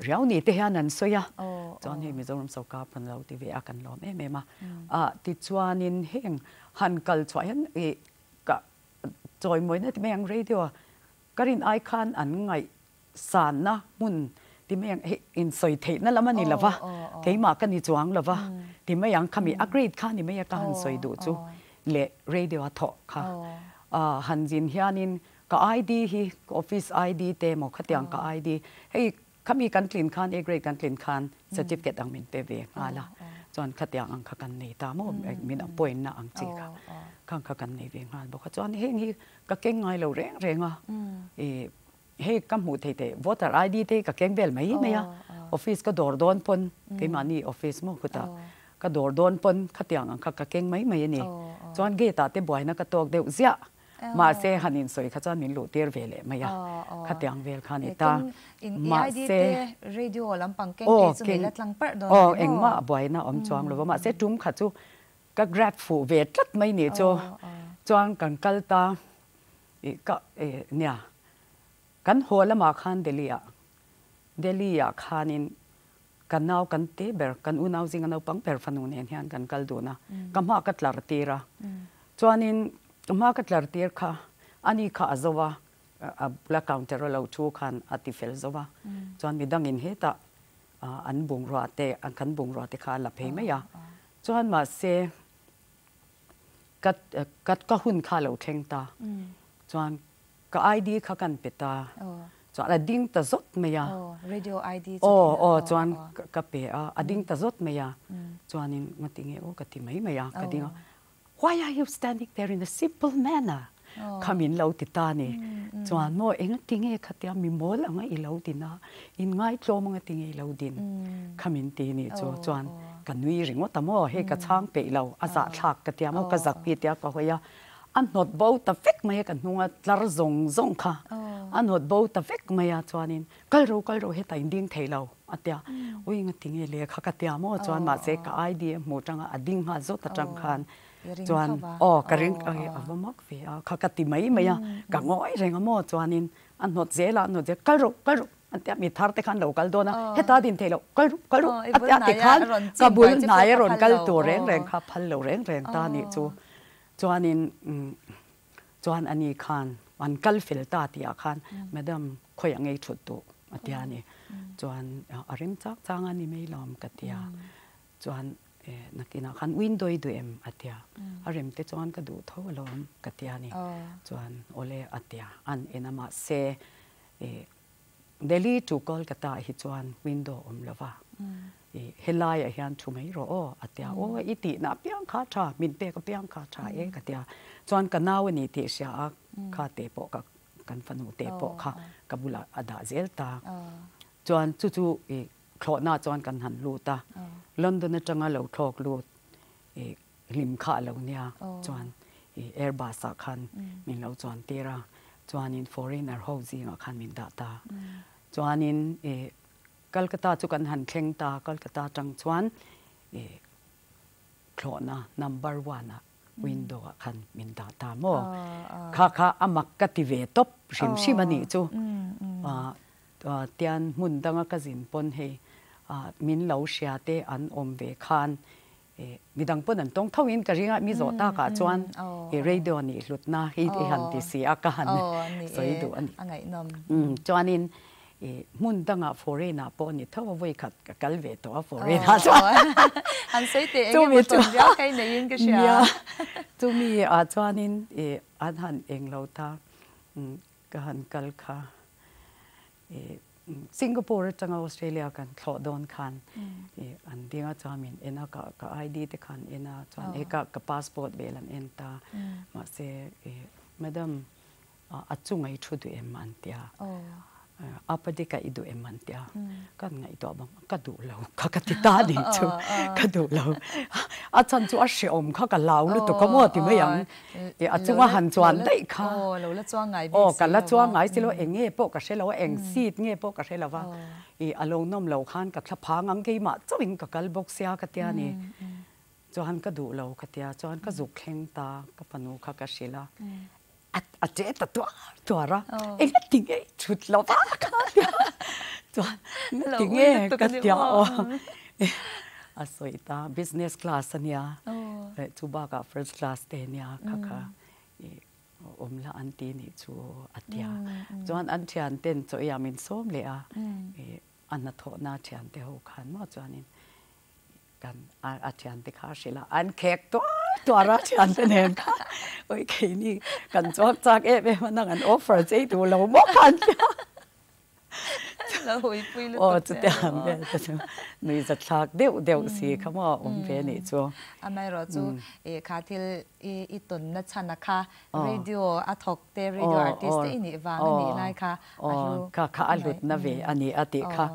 riau ni te hian an sawi a. Chuan hei Mizoram sorkar pawn lo ti ve a kan lawm em em a. Tichuanin heng han kal chhuah hian ih ka chawimawina ti mai ang radio ka rin ai khan an ngaih Sanna hmun ti mai ang, hei insawi theihna lam a ni lo va, keimah ka ni chuang lo va ti mai ang, khami a grade kha ni mai a ka han sawi duh chu leh radio a thawh kha han zin hianin ka ID hi ka office ID te emaw khatiang ka ID hei khami kan tlin khan A grade kan tlin khan certificate ang min pe ve nghal a, chuan khatiang ang kha kan nei ta maw min appoint na ang chi kha khang kha kan nei ve nghal bawk a, chuan heng hi ka keng ngai lo reng reng a ih. Hei ka hmuh thei teh voter ID te hi ka keng vel mai mai a, office ka dawr dawn pawn keimahni office maw khutah ka dawr dawn pawn khatiang ang kha ka keng mai mai a ni. Chuan gate ah te buaina ka tawk deuh ziah mahse han insawi kha chuan min luh tir ve leh mai a, khatiang vel kha a ni ta. Mahse aw keng aw engmah buaina awm chuang lo va mahse tum kha chu ka grab fuh ve tlat mai nih chu chuan kan kal ta. Ih ka eh nia kan haw lamah khan Delhi ah Delhi ah khanin ka nau kan te ber kan unau zinga naupang ber fanu nen hian kan kal dun a ka hma ka tlar tir a chuanin ka hma ka tlar tir kha ani kha a zo a a bula counter a lo thu khan a ti fel zo a chuan midangin hetah an bungrua te kan bungrua te kha a la phei mai a chuan mahse Ka ka ka hun kha lo thleng ta. Chuan ka ID kha kan pe ta. Chuan a ding ta zawt mai a. Radio ID chu Aw aw chuan ka pe a, a ding ta zawt mai a. Chuanin ngati nge aw ka ti mai mai a, ka ding a. Why are you standing there in a simple manner? Kha min lo ti ta ni. Chuan maw engati nge khatia mi mawl anga i lo din a, in ngaitlawm anga ti nge i lo din? Kha min ti ni chu. Chuan ka nui ringawt a maw, hei ka chhang peih lo, a zahthlak ka tia maw, ka zak hi tia ka hawi a. A hnawt bo ta vek mai a, ka hnunga tlar zawng zawng kha a hnawt bo ta vek mai a, chuanin kal ro kal ro hetah in ding thei lo a tia. Ui ngati nge lehkha ka tia maw, chuan mahse ka ID a hmuh tanga a ding nghal zawt atang khan Chuan aw ka ring a va mak ve a, kha ka ti mai mai a, ka ngawi reng a maw chuanin a hnawt zel a, a hnawt zel kal rawh kal rawh an tia mi thar te khan lo kal dawn a, heta din theih loh kal rawh kal rawh a tia tikhan ka bul hnai a rawn kal tur reng reng kha phal lo reng reng ta nih chu chuanin chuan ani khan an kal fel ta tih ah khan madam khawiah ngei thut duh a tia ni chuan a rem chak chang a ni mai lawm ka tia Chuan nakinah khan window i duh em a tia, a rem te chuan ka duh tho alawm ka tia ni. Chuan awle a tia, an en a mahse Delhi to Kolkata ah hi chuan window awm lo va, helaiah hian thu mai rawh aw a tia, aw i tihna apiang kha tha, min pek apiang kha tha e ka tia. Chuan ka nau a ni tih hria a, kha te pawh ka kan fanu te pawh kha ka bulah a dah zel ta. Chuan chu chu Thlawhna chuan kan han lut a, London atanga lo thlawk lut i hlim kha a lo nia chuan i Airbus ah khan min lo chuan tir a, chuanin foreigner ho zingah khan min dah ta. Chuanin i Calcutta chu kan han thleng ta, Calcutta atang chuan i thlawhna number one ah window ah khan min dah ta maw? Kha kha a mak ka ti ve tawp hrim hrim a nih chu. Tian hmun danga ka zin pawn hei min lo hria te an awm ve khan midang pawn an tawng tho in ka ring a, mi zawh tak ah chuan i radio nih hlutna hi i han ti si a ka han sawi duh a ni. Chuanin. I hmun dangah foreign ah pawh ni tho a vawi khat ka kal ve tawh a foreign ah chuan. An sawi teh eng emaw tawn viau kha i neiin ka hria. Nia, chumi ah chuanin i an han eng lo ta ka han kal kha i Singapore atanga Australia kan thlawh dawn khan i an ding a chuan min en a ka ka ID te kha an en a chuan hei ka ka passport vel an en ta mahse i madam A chunga i thu duh em an tia, a padika i duh em an tia, ka ngaihtuah bang ka duh lo kha ka ti ta nih chu, ka duh lo. A chhan chu a hrehawm kha ka lau lutuk a maw ti mai ang, a chunga han chuan daih kha. Aw ka la chuang ngai si lo, eng nge pawh ka hre lo a, eng seat nge pawh ka hre lo va, i a lo nawm lo khan ka thla phang ang keimah chauhin ka kal bawk sia ka tia ni. Chuan ka duh lo ka tia, chuan ka zuk thleng ta ka fanu kha ka hrilh a. A che ta tuar tuar a, enga ti nge i chhut lo va ka tia, chuan enga ti nge ka tia aw a sawi ta, business class a nia, chu bakah first class te nia kha kha i awm la an ti nih chu a tia, chuan an thian ten chaw eiah min sawm leh a, a hnathawhna thian te ho khan maw chuanin Kan a thiante kha a hrilh a, an khek tuar tuar a thiante nen kha oi keini kan chuak chak em em a nang an offer che i duh lo maw khan tia. Lo huipui lutuk che. Aw chute ang vel te chu nuihza thlak deuh deuh si kha maw awm ve nih chu. Amaherawhchu kha thil i tawnna chhan a kha radio a thawk te radio artist te i nih vang a nih lai kha a hlu. Kha kha a hlutna ve a ni a tih kha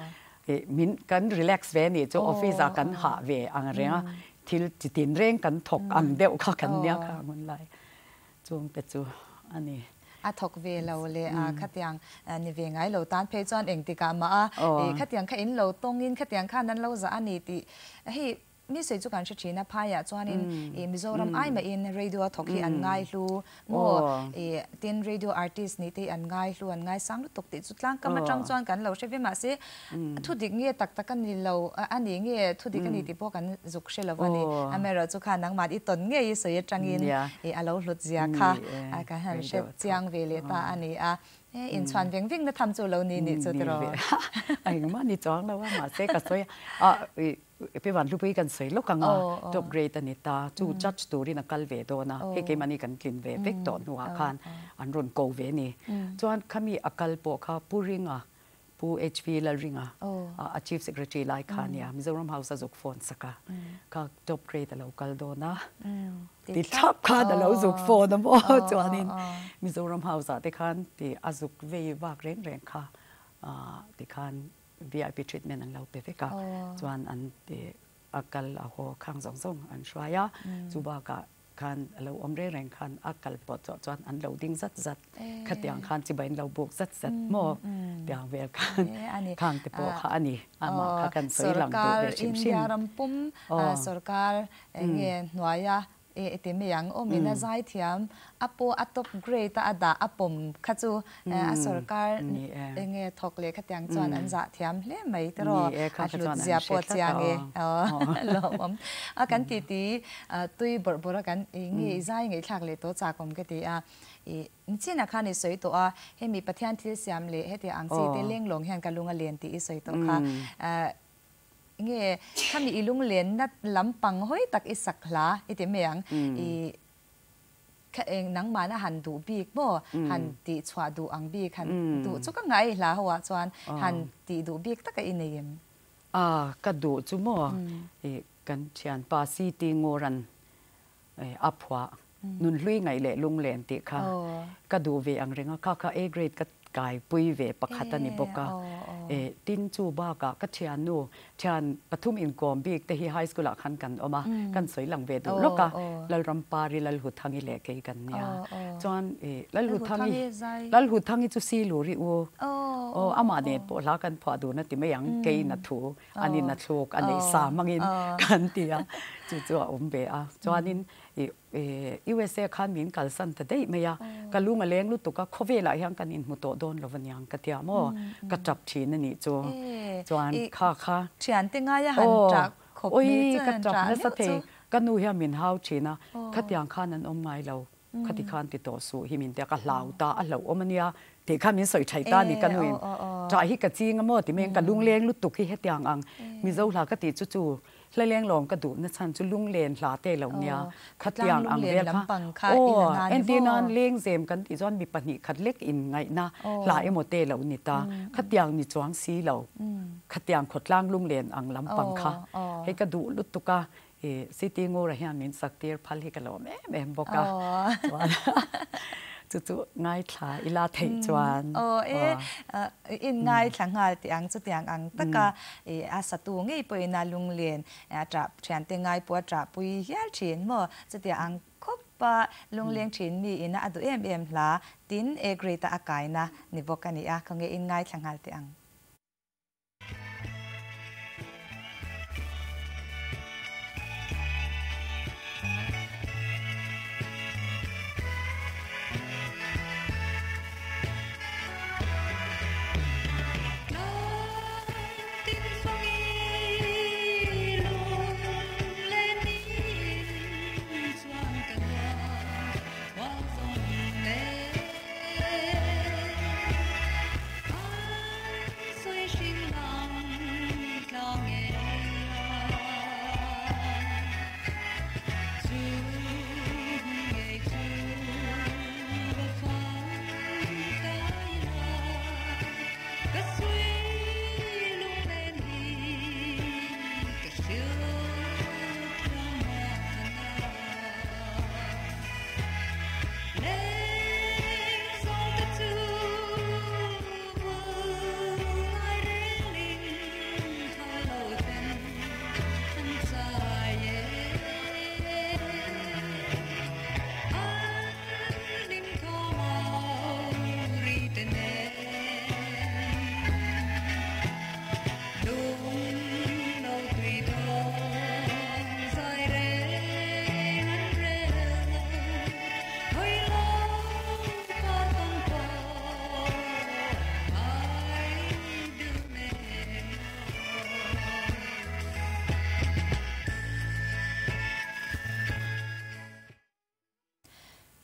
Min kan relax ve nih chu office ah kan hah ve ang reng a, thil chi tin reng kan thawk ang deuh kha kan nia kha ang hun lai chung te chu a ni. A thawk ve lo leh a khatiang ni ve ngai lo tan phei chuan engtikah mah a khatiang kha in lo tawng in khatiang khan an lo zah a ni tih hei Mi sawi chu kan hre thin a, phaiah chuanin ih Mizoram ai mahin radio a thawk hi an ngai hlu maw? Ih tin radio artist nih te hi an ngai hlu, an ngai sang lutuk tih chu tlangkam atang chuan kan lo hre ve mahse thu dik nge tak tak a ni lo a ni nge thu dik a ni tih pawh kan zuk hre lo a ni. Amaherawhchu chu kha nangmah i tawn ngei i sawi atangin ih a lo hlut zia kha kan han hre chiang ve leh ta a ni a. E inchhuan veng veng na tham chu lo ni nih chu tiraw? A engmah ni chuang lo a mahse ka sawi a Pi Vanhlupui kan sawi lawk ang a, top grade a ni ta, chu judge turin a kal ve dawn a, hei keimahni kan tlin ve vek tawh hnuah khan an rawn ko ve a ni. Chuan khami a kal pawh kha Pu Ringa, Pu HV Lalringa, a Chief Secretary lai kha a nia, Mizoram House a zuk phone sak a, kha top grade a lo kal dawn a, ti thlap khan a lo zuk phone a maw, chuanin Mizoram House ah te khan ti a zuk vei vak reng reng kha tikhan VIP treatment an lo pe vek a, chuan an ti a kal a haw khang zawng zawng an hruai a, chu bakah khan a lo awm reng reng khan a kal pawh chawh chuan an lo ding zat zat, khatiang khan chibai an lo buk zat zat maw tiang vel khan khang te pawh kha a ni, amah kha kan sawi lang duh ve hrim hrim. Sorkar India ram pum sorkar enge hnuaia E ti mai ang, aw mina zaithiam a pawh a top grade a a dah a pawm kha chu a sorkar enge thawk leh khatiang chuan an zah thiam hle mai tiraw a hlut zia pawh chiang e lawmawm a kan ti ti tui bawrh bawrh a kan nge i zai ngaihthlak leh tawh chak awm ka ti a i nichinah khan i sawi tawh a hemi Pathian thil siam leh hetiang ang chi te lenglawng hian ka lung a len tih i sawi tawh kha Nge khami i lunglenna lampang hawi tak i sak hla i ti mai ang, i kha eng nangmahna han duh bik maw, han tih chhuah duh ang bik han duh chu ka ngai hla ho ah chuan han tih duh bik taka i nei em? A, ka duh chu maw i kan thianpa CT Ngoran a phuah Nunhlui ngaih leh lunglen tih kha ka duh ve ang reng a, kha kha A grade ka kaipui ve pakhat a ni bawk a. Tin chu bakah ka thiannu thian pathum inkawm bik te hi high school ah khan kan awm a, kan sawi lang ve duh lawk a, Lalrampari, Lalhuthangi leh kei kan nia. Chuan Lalhuthangi, Lalhuthangi chu Siluri u, aw amah nen pawh hla kan phuah dun a ti mai ang, keiin a thu an in a thluk a neih sa hmangin kan ti a, chu chu a awm ve a. Chuanin USA khan min kalsan ta daih mai a, ka lung a leng lutuk a, khawvelah hian kan inhmu tawh dawn lo aniang ka ti a maw, ka tap thin a nih chu. Chuan kha kha. Thiante ngaia han tah khawp mai chuan ka tap nasa thei, ka nu hian min hau thin a, khatiang khan an awm ngai lo. Khati khan ti tawh suh hi min tia ka hlau ta a hlauhawm a nia tih khan min sawi thai ta a ni ka nuin ṭah hi ka ching a maw ti mai ka lungleng lutuk hi hetiang ang Mizo hla ka tih chu chu hlaleng lawm ka duh na chhan chu lunglen hla te lo nia khatiang ang vel kha aw entir nan lengzem kan tih chuan mi pahnih khat lek in ngaihna hla emaw te lo ni ta khatiang ni chuang si lo khatiang khawtlang lunglen ang lampang kha hei ka duh lutuk a I City Ngura hian min sak tir phal hi ka lawm em em bawk a, chuan chu chu ngaithla ila theih chuan. Aw e, in ngaithla nghal tih ang chutiang ang taka i a satu ngei pawhin a lunglen a ṭah ṭhiante ngai pawh a ṭahpui hial ṭhin maw? Chutiang ang khawpa lungleng ṭhin mi ina a duh em em hla tin A grade a a kaina ni bawk a ni a, khawnge in ngaithla nghal teh ang.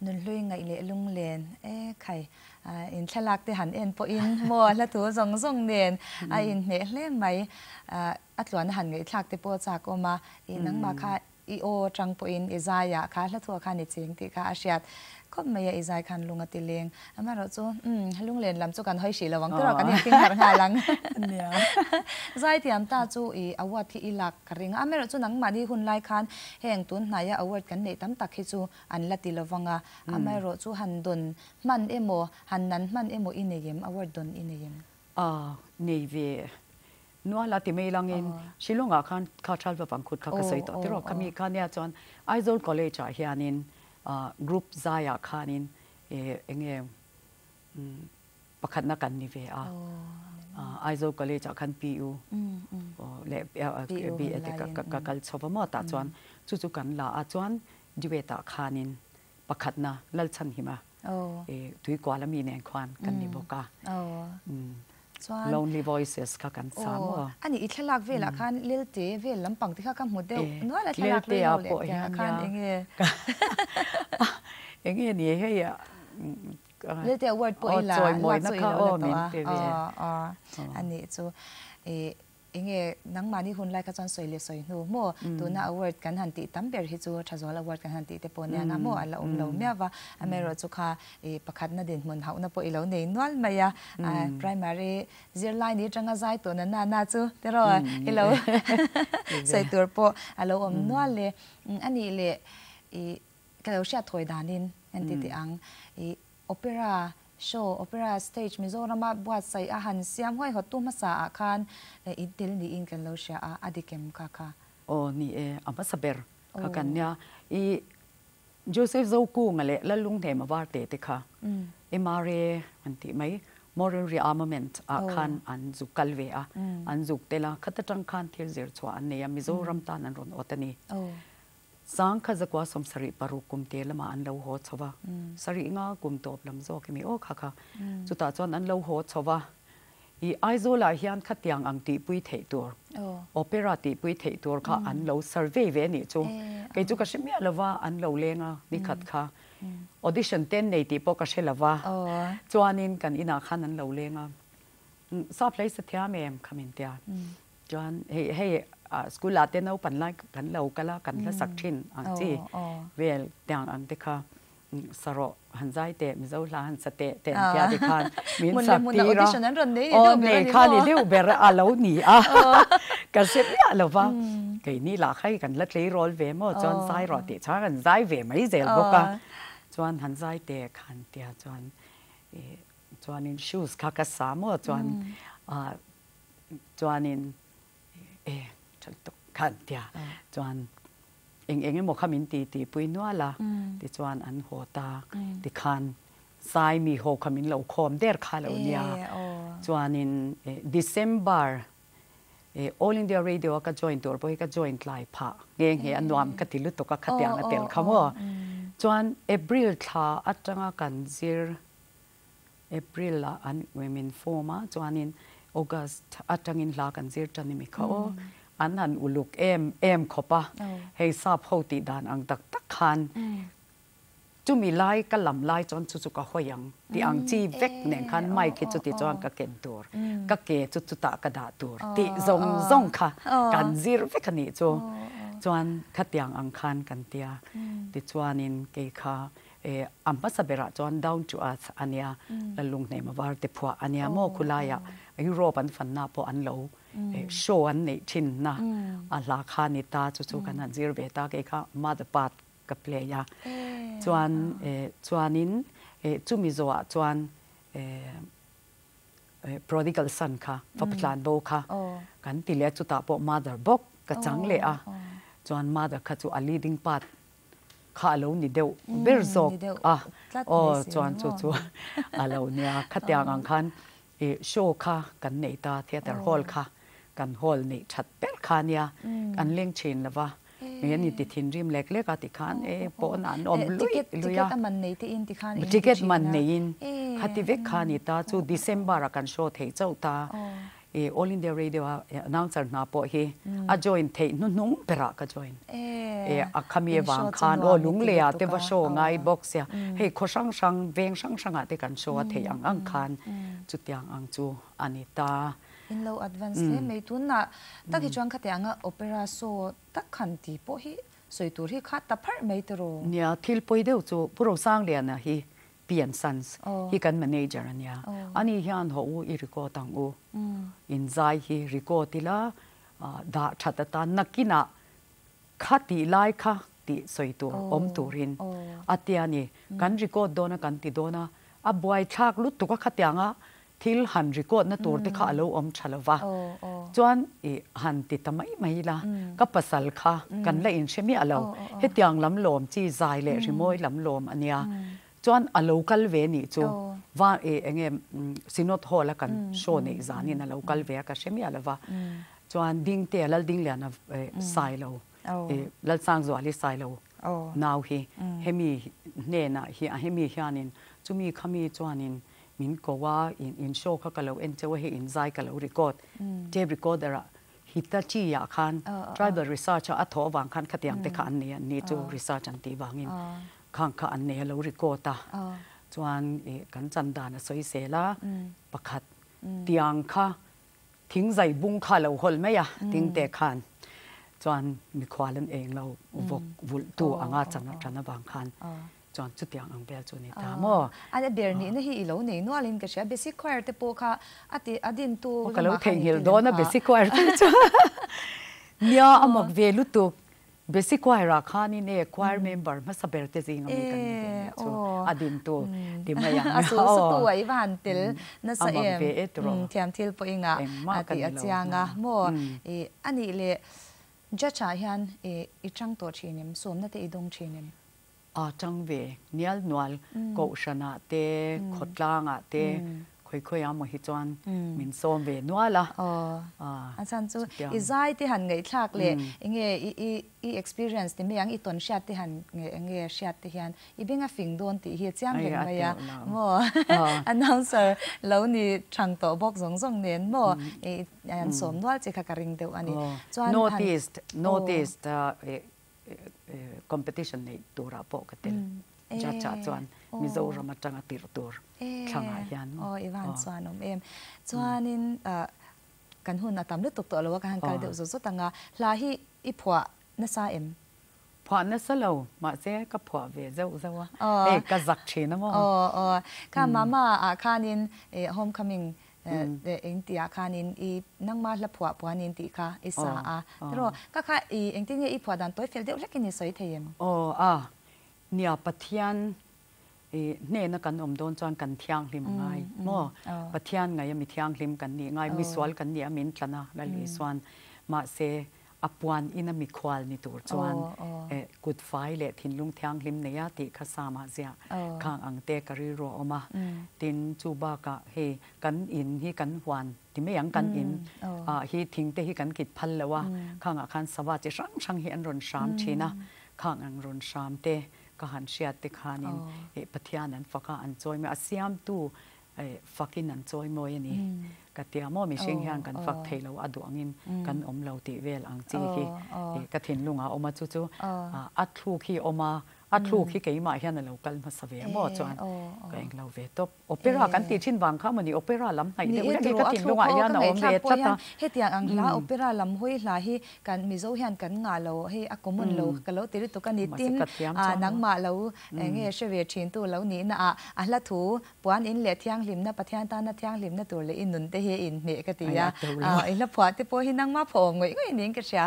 Nunhlui ngaih leh lunglen e khai in thlalak te han en pawhin maw hla thu zawng zawng nen a inhmeh hle mai a tluan a han ngaihthlak te pawh a chak awm a i nangmah kha I aw atang pawhin i zaiah kha hla thuah khan i cheng tih kha a hriat khawp mai a, i zai khan lung a ti leng. Amaherawh chu umm lunglen lam chu kan hawi hrih lo ang tiraw kan inping harh nghal ang. Zai thiam ta chu i award hi i lak ka ring a, amaherawh chu nangmahni hun lai khan heng tun hnaia award kan neih tam tak hi chu an la ti lo vang a, amaherawh chu han dawn hman emaw han nan hman emaw i nei em, award dawn i nei em? A nei ve. Nuala ti mai langin Shillong-ah khan kha Thalva Vangkhut kha ka sawi tawh tiraw khami kha nia chuan Aizawl College-ah hianin group zaiah khanin eng nge pakhatna kan ni ve a, Aizawl College-ah khan PU leh BA te ka kal chho va maw tah chuan chu chu kan la a chuan duet-ah khanin pakhatna Lalchhanhima Tuikuala mi nen khuan kan ni bawk a. Lonely Voices kha kan sa maw? A nih i thlalak velah khan Lelte vel lampang te kha ka hmu deuh nual a thlalak rei ho leh tiangah khan enge? Enge ni hei a Lelte award pawh i la lak chu i lo la tawh a. A nih chu Enge nangmahni hun lai kha chuan sawi leh sawi hnu maw? Tuna award kan han tih tam ber hi chu Thazual award kan han tih te pawh nia nga maw a la awm lo miau va. Amaherawhchu kha i pakhatna dinhmun hauhna pawh i lo nei nual mai a. Primary zirlai ni atanga zai tawhna na na chu tiraw i lo sawi tur pawh a lo awm nual e. Anih leh i ka lo hriat thawi danin henti tih ang i Opera show, Opera stage Mizorama buatsaih a han siam huaihawttu hmasa ah khan in tel niin kan lo hria a, a dik em kha kha? Aw ni e, a hmasa ber kha kan nia. I Joseph Zokunga leh Lallunghnema Varte te kha MRA an tih mai, Moral Rearmament ah khan an zuk kal ve a, an zuk tel a, khata tang khan thil zir chhuah an nei a, Mizoram tan an rawn awt a ni. Sangkha zakua 76 kum te lamah an lo haw chho va, sarih nga kum tawp lam zawk emi aw kha kha. Chutah chuan an lo haw chho va, i Aizawlah hian khatiang ang tihpui theih tur, opera tihpui theih tur kha an lo survey ve a nih chu. Kei chu ka hre miah lo va, an lo leng a nikhat kha. Audition te an nei tih pawh ka hre lo va, chuanin kan inah khan an lo leng a, Sap hlei sa thiam em kha min tia. Chuan hei hei school ah te naupan lai kan lo kal a, kan hla sak thin ang chi vel tiang ang te kha sa rawh han zai teh Mizo hla han sa teh teh an tia tikhan min sak tir a, aw nei kha ni deuh ber a lo ni a, ka hre miah lo va, keini lah kha hei kan la tleirawl ve maw chuan zai rawh tih chuan kan zai ve mai zel bawk a, chuan han zai teh khan tia chuan ih chuanin shoes kha ka sa maw chuan ah chuanin e tha lutuk khan tia chuan eng eng emaw kha min ti tihpui nual a tichuan an haw ta tikhan Sai mi ho kha min lo khawm der kha lo nia chuanin December All India Radio a ka join tur pawh hi ka join tlai phah nghe nghe a nuam ka ti lutuk a khatiang a tel kha maw chuan April thla atanga kan zir April ah an min form a chuanin August atangin hla kan zir tan i mi kha aw an han uluk em em khawp a hei sap ho tih dan ang tak tak khan chumi lai ka lam lai chuan chu chu ka hawi ang tih ang chi vek nen khan mic hi chuti chuan ka ken tur ka ke chu chutah ka dah tur tih zawng zawng kha kan zir vek a nih chu chuan khatiang ang khan kan tia tichuanin kei kha E, a hmasa berah chuan Down to Earth a nia, Lalunghnema Varte phuah a nia maw khulaiah Europe an fanna pawh an lo show an neih thinna a hla kha ni ta, chu chu kan han zir ve ta, kei kha mother part ka play a. Chuan chuanin chumi zawhah chuan Prodigal son kha, fapa tlan bo kha kan ti leh a, chutah pawh mother bawk ka chang leh a, chuan mother kha chu a leading part kha a lo ni deuh ber zawk a, aw chuan chu chu a lo nia. Khatiang ang khan ih show kha kan nei ta, theatre hall kha kan hall neih that ber kha nia, kan leng thin lo va, mi an inti thinrim lek lek a tikhan e pawn an awm luih luih a, ticket man neiin khati vek kha a ni ta, chu December ah kan show theih chauh ta. I All India Radio a announcer hna pawh hi a join theih hnuhnung berah ka join. E a khami avang khan aw Lungleia te va show ngai bawk sia hei khaw hrang hrang veng hrang hrangah te kan show a theih ang ang khan chutiang ang chu a ni ta. In lo advance hle mai tunah tak hi chuan khatianga opera show tak han ti pawh hi sawi tur hi kha ta pharh mai tiraw? Nia thil pawi deuh chu Pu Rosangliana hi Pi and Sons hi kan manager a nia. Ani hian haw u i record ang u. In zai hi record ila dah that atan nakinah kha tih lai kha tih sawi tur awm turin a tia ni. Kan record dawn a kan ti dawn a, a buaithlak lutuk a khatianga Thil han record na tur te kha a lo awm tha lo va, chuan i han ti ta mai mai ila, ka pasal kha kan la inhre miah lo, hetiang lam lawm chi zai leh rimawi lam lawm a nia, chuan a lo kal ve nih chu va i enge Synod Hall a kan show neih zanin a lo kal ve a ka hre miah lo va, chuan Dingtea Laldingliana Sailo i Lalsangzuali Sailo nau hi hemi hnenah hi hemi hianin chumi khami chuanin Min ko a, in in show kha ka lo en cheu a, hei in zai ka lo record, tape recorder ah Hitachi ah khan tribal research a a thawh avang khan khatiang te kha an nei a, ni chu research an tih vangin khang kha an nei a lo record a, chuan ih kan chan dan a sawi zel a, pakhat tiang kha thing zai bung kha a lo hawl mai a, ting te khan chuan mikhual an eng lo vawk vulh tu anga chan a tan avang khan. Chuan chutiang ang vel chu ni ta maw? A ber nihna hi i lo nei nualin ka hria. Basic choir te pawh kha a ti a dintu lamah khan. Ka lo theihnghilh dawn a basic choir te chu. Nia a mak ve lutuk. Basic choir ah khanin e choir member hmasa ber te zing ami kan ni ve nia chu a dintu ti mai ang. A su su tu a i va han tel nasa em. A mak ve e tiraw. Thiam thil pawh i ngah a tih a chiang a maw. I anih leh judge ah hian i chang tawh thin em? Sawmna te i dawng thin em? A chang ve nial nual Kohhranah te, khawtlangah te, khawi khawi ah maw hi chuan min sawm ve nual a. A chhan chu i zai te han ngaihthlak leh enge i i experience ti mai ang i tawn hriat te han enge hriat te hian i beng a fing dawn tih hi a chiang reng mai a maw announcer lo ni thang tawh bawk zawng zawng nen maw i an sawm nual che kha ka ring deuh a ni. Chuan North East North East competition neih turah pawh ka tel. Judge ah chuan Mizoram atanga tirh tur thlangah hian. Aw i van chuan awm em. Chuanin kan hun a tam lutuk tawh lo a, ka han kal deuh zawt zawt ang a, hla hi i phuah nasa em? Phuah nasa lo, mahse ka phuah ve zeuh zeuh a, hei ka zak thin a maw? Aw aw, kha mama ah khanin homecoming eng tih ah khanin i nangma hla phuah puanin tih kha i sa a, tiraw? Ka kha i engtin nge i phuah dan tawi fel deuh hlekin i sawi thei em? Aw a, nia Pathian i hnena kan awm dawn chuan kan thianghlim a ngai maw? Pathian ngaih a mi thianghlim kan nih ngai, misual kan nih a min tlan a Lal Isuan. Mahse, a puan in a mikhual ni tur chuan kut fai leh thinlung thianghlim nei a tih kha Psalm-ah ziah khang ang te ka rilru a awm a. Tin, chu bakah hei kan in hi kan huan ti mai ang kan in ah hi thing te hi kan kit phal lo a, khangah khan sava chi hrang hrang hi an rawn hram thin a, khang ang rawn hram te Ka han hriat te khanin Pathian an fak a, an chawi mai a, siamtu fakin an chawi mawi a ni. Ka tia maw mihring hian kan fak thei lo a duh angin kan awm lo tih vel ang chi hi ka thinlungah a awm a, chu chu a thluk hi a awm a, a thluk hi keimah hian a lo kal hmasa ve a maw chuan ka englo ve tawp. Opera kan tih thin vang kha mawni opera lam hnaih deuh hlek hi ka thinlungah hian a awm ve tlat a. Hetiang ang hla opera lam hawi hla hi kan Mizo hian kan ngah lo hei a common lo ka lo ti lutuk a ni. Tin, nangmah lo enge hre ve thin tu lo nihna ah a hla thu puan in leh thianghlimna Pathian tana thianghlimna tur leh i nun te hi a inhmeh ka ti a. I hla phuah te pawh hi nangmah phuah awm ngawih ngawih niin ka hria.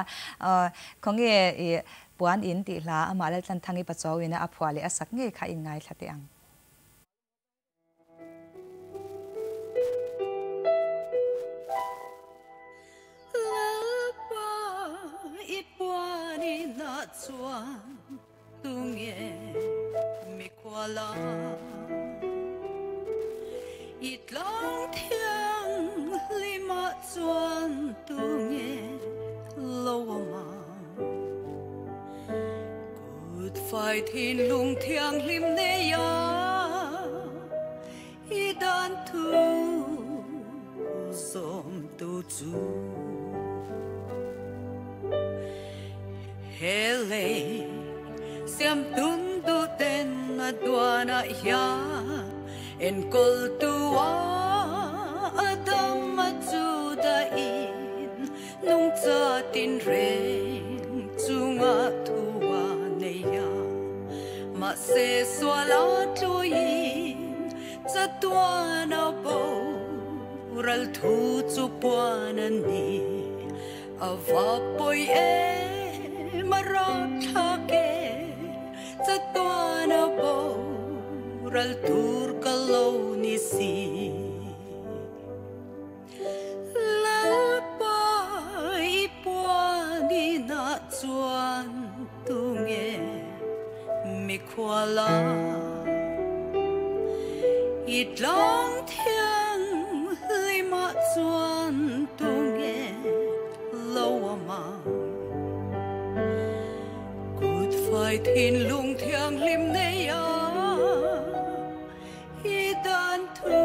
Khawnge i puan in tih hla amah Laltlanthangi Pachuauina a phuah leh a sak ngei kha in ngaithla teh ang. Lalpa i puan inah chuan tunge mikhual a? I tlang thianghlimah chuan tunge lo awm a? Kut fai thinlung thianghlim nei a, i dan thu zawm tu chu. He lei siam tun duh ten a duanah hian enkawl tu a a dam a chu dahin Nungcha tinreng chunga thua nei a, mahse sual a tluin chatuan a boral thu chu puan a ni. A va pawi em a rapthlak e, chatuan a boral tur ka lo ni si. Lalpa i puan inah chuan tunge mikhual a? I tlang thianghlimah chuan tunge lo awm ang? Kut fai thinlung thianghlim nei a. I dan thu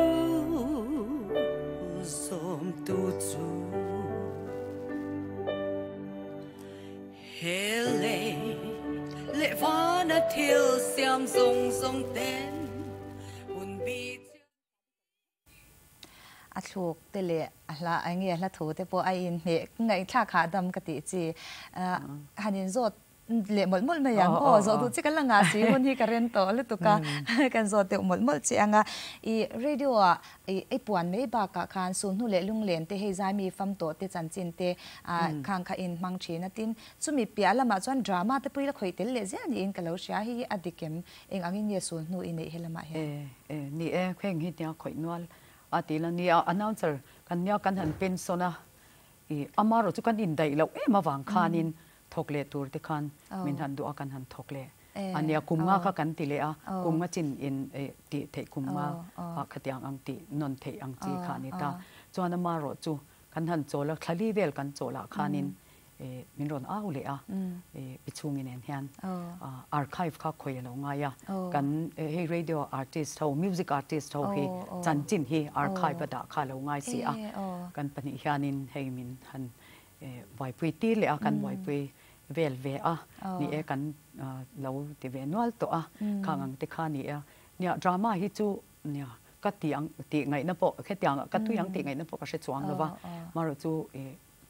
zawm tu chu he lei leh vana thil siam zawng zawng ten hun bi A thluk te leh a hla enge a hla thu te pawh a inhmeh ngaihthlak hahdam ka tih chi han inzawt leh mawlh mawlh mai ang aw zawh duh chi kan la ngah si hun hi ka ren tawh lutuk a kan zawh deuh mawlh mawlh che ang a i radio ah i i puan mai bakah khan sulhnu leh lunglen te hei zaimi fam tawh te chanchin te ah khang kha in hmang thin a tin chumi piah lamah chuan drama te pawh i la khawih tel leh zel niin ka lo hria hei hi a dik em eng angin nge sulhnu i neih helamah hian. E e ni e heng hi nia khawih nual a ti la nia announcer kan nia kan han pension a i amarawh chu kan indaih loh em avang khanin Thawk leh tur te khan min han duh a, kan han thawk leh a nia. Kum nga kha kan ti leh a, kum nga chin in tih theih kum nga ah khatiang ang tih nawn theih ang chi kha a ni ta. Chuan amarawh chu kan han chawl a, thlali vel kan chawl ah khanin min rawn au leh a, pi chhungi nen hian archive kha khawi a lo ngai a, kan hei radio artist ho, music artist ho hi chanchin hi archive a dah kha a lo ngai si a, kan pahnih hianin hei min han Buaipui tir leh a, kan buaipui vel ve a ni e kan lo ti ve nual tawh a khang ang te kha ni a nia drama hi chu nia ka ti ang tih ngaihna pawh hetiang ka tui ang tih ngaihna pawh ka hre chuang lo va marawh chu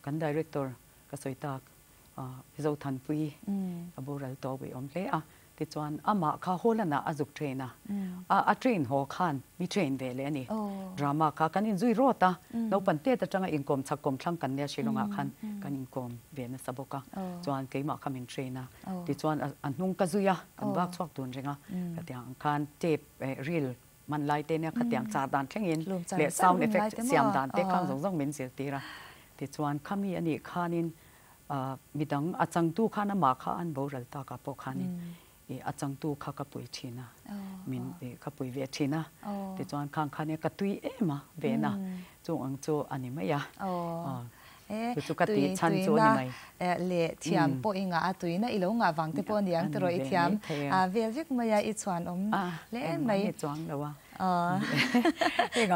kan director ka sawi tak Zothanpui a boral tawh ui awm hle a, tichuan amah kha Holland ah a zuk train a, a train haw khan mi train ve leh a ni. Drama kha kan inzui rawt a, naupang tet atanga inkawm chhak kawm thlang kan nia Shillong ah khan kan inkawm ve nasa bawk a, chuan keimah kha min train a, tichuan a hnung ka zui a, kan vak chhuak dun reng a, khatiang ang khan tape reel hman lai te nia khatiang char dan thlengin leh sound effect siam dan te khang zawng zawng min zirtir a, tichuan khami anih khanin Midang a changtu khan amah kha an boral tak ah pawh khanin ih a changtu kha ka pui thin a, min ih ka pui ve thin a, tichuan khang khan ka tui em a ven a, chung ang chu a ni mai a, chu chu ka tih chhan chu a ni mai. Leh thiam pawh i ngah a, tuina i lo ngah vang te pawh a ni ang tiraw i thiam vel vek mai a, i chhuan awm hle mai. Engmah hi chuang lo a.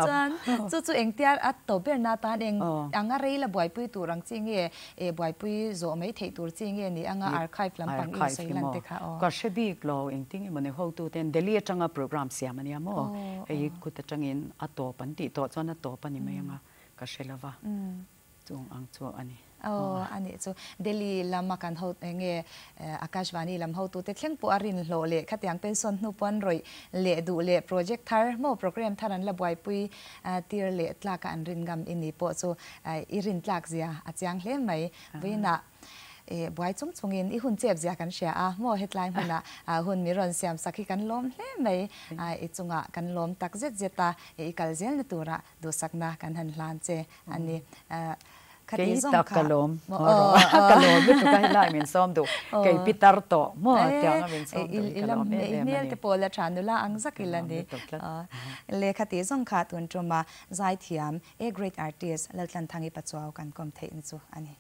Chuan chu chu engtia a to ber na tan eng anga rei la buaipui tur ang chi nge e buaipui zawh mai theih tur chi nge ni anga archive lampang i sawi lan te kha aw. Ka hre bik lo engtin emaw ni hotu ten Delhi atanga program siam ania maw hei kut atangin a tawp an tih tawh chuan a tawp a ni mai anga ka hre lova. Chung ang chu a ni. Aw, a nih chu. Delhi lama kan ho enge Akashvani lam hotute thleng pawh a rin hlawh leh khatiang pension hnu pawn rawih leh duh leh project thar maw program thar an la buaipui tir leh tlaka an rin ngam i ni pawh chu i rin tlak zia a chiang hle mai. Vawiinah buai chung chungin i hun chep zia kan hria a maw hetlai hmunah hun mi rawn siam sak hi kan lawm hle mai. I chungah kan lawm tak zet zet a, i kal zelna turah Duhsakna kan han hlan che a ni. Khati zawng kha. Kei tak ka lawm. Ka lawm lutuk a helai min sawm duh. Kei pi tar tawh maw tiang a min sawm duh hi ka lawm em em a ni. I hmel te pawh la tha nula ang zak ila ni. Le khati zawng kha tun tuma zaithiam a great artist Laltlanthangi Pachuau kan kawm theihna chu a ni.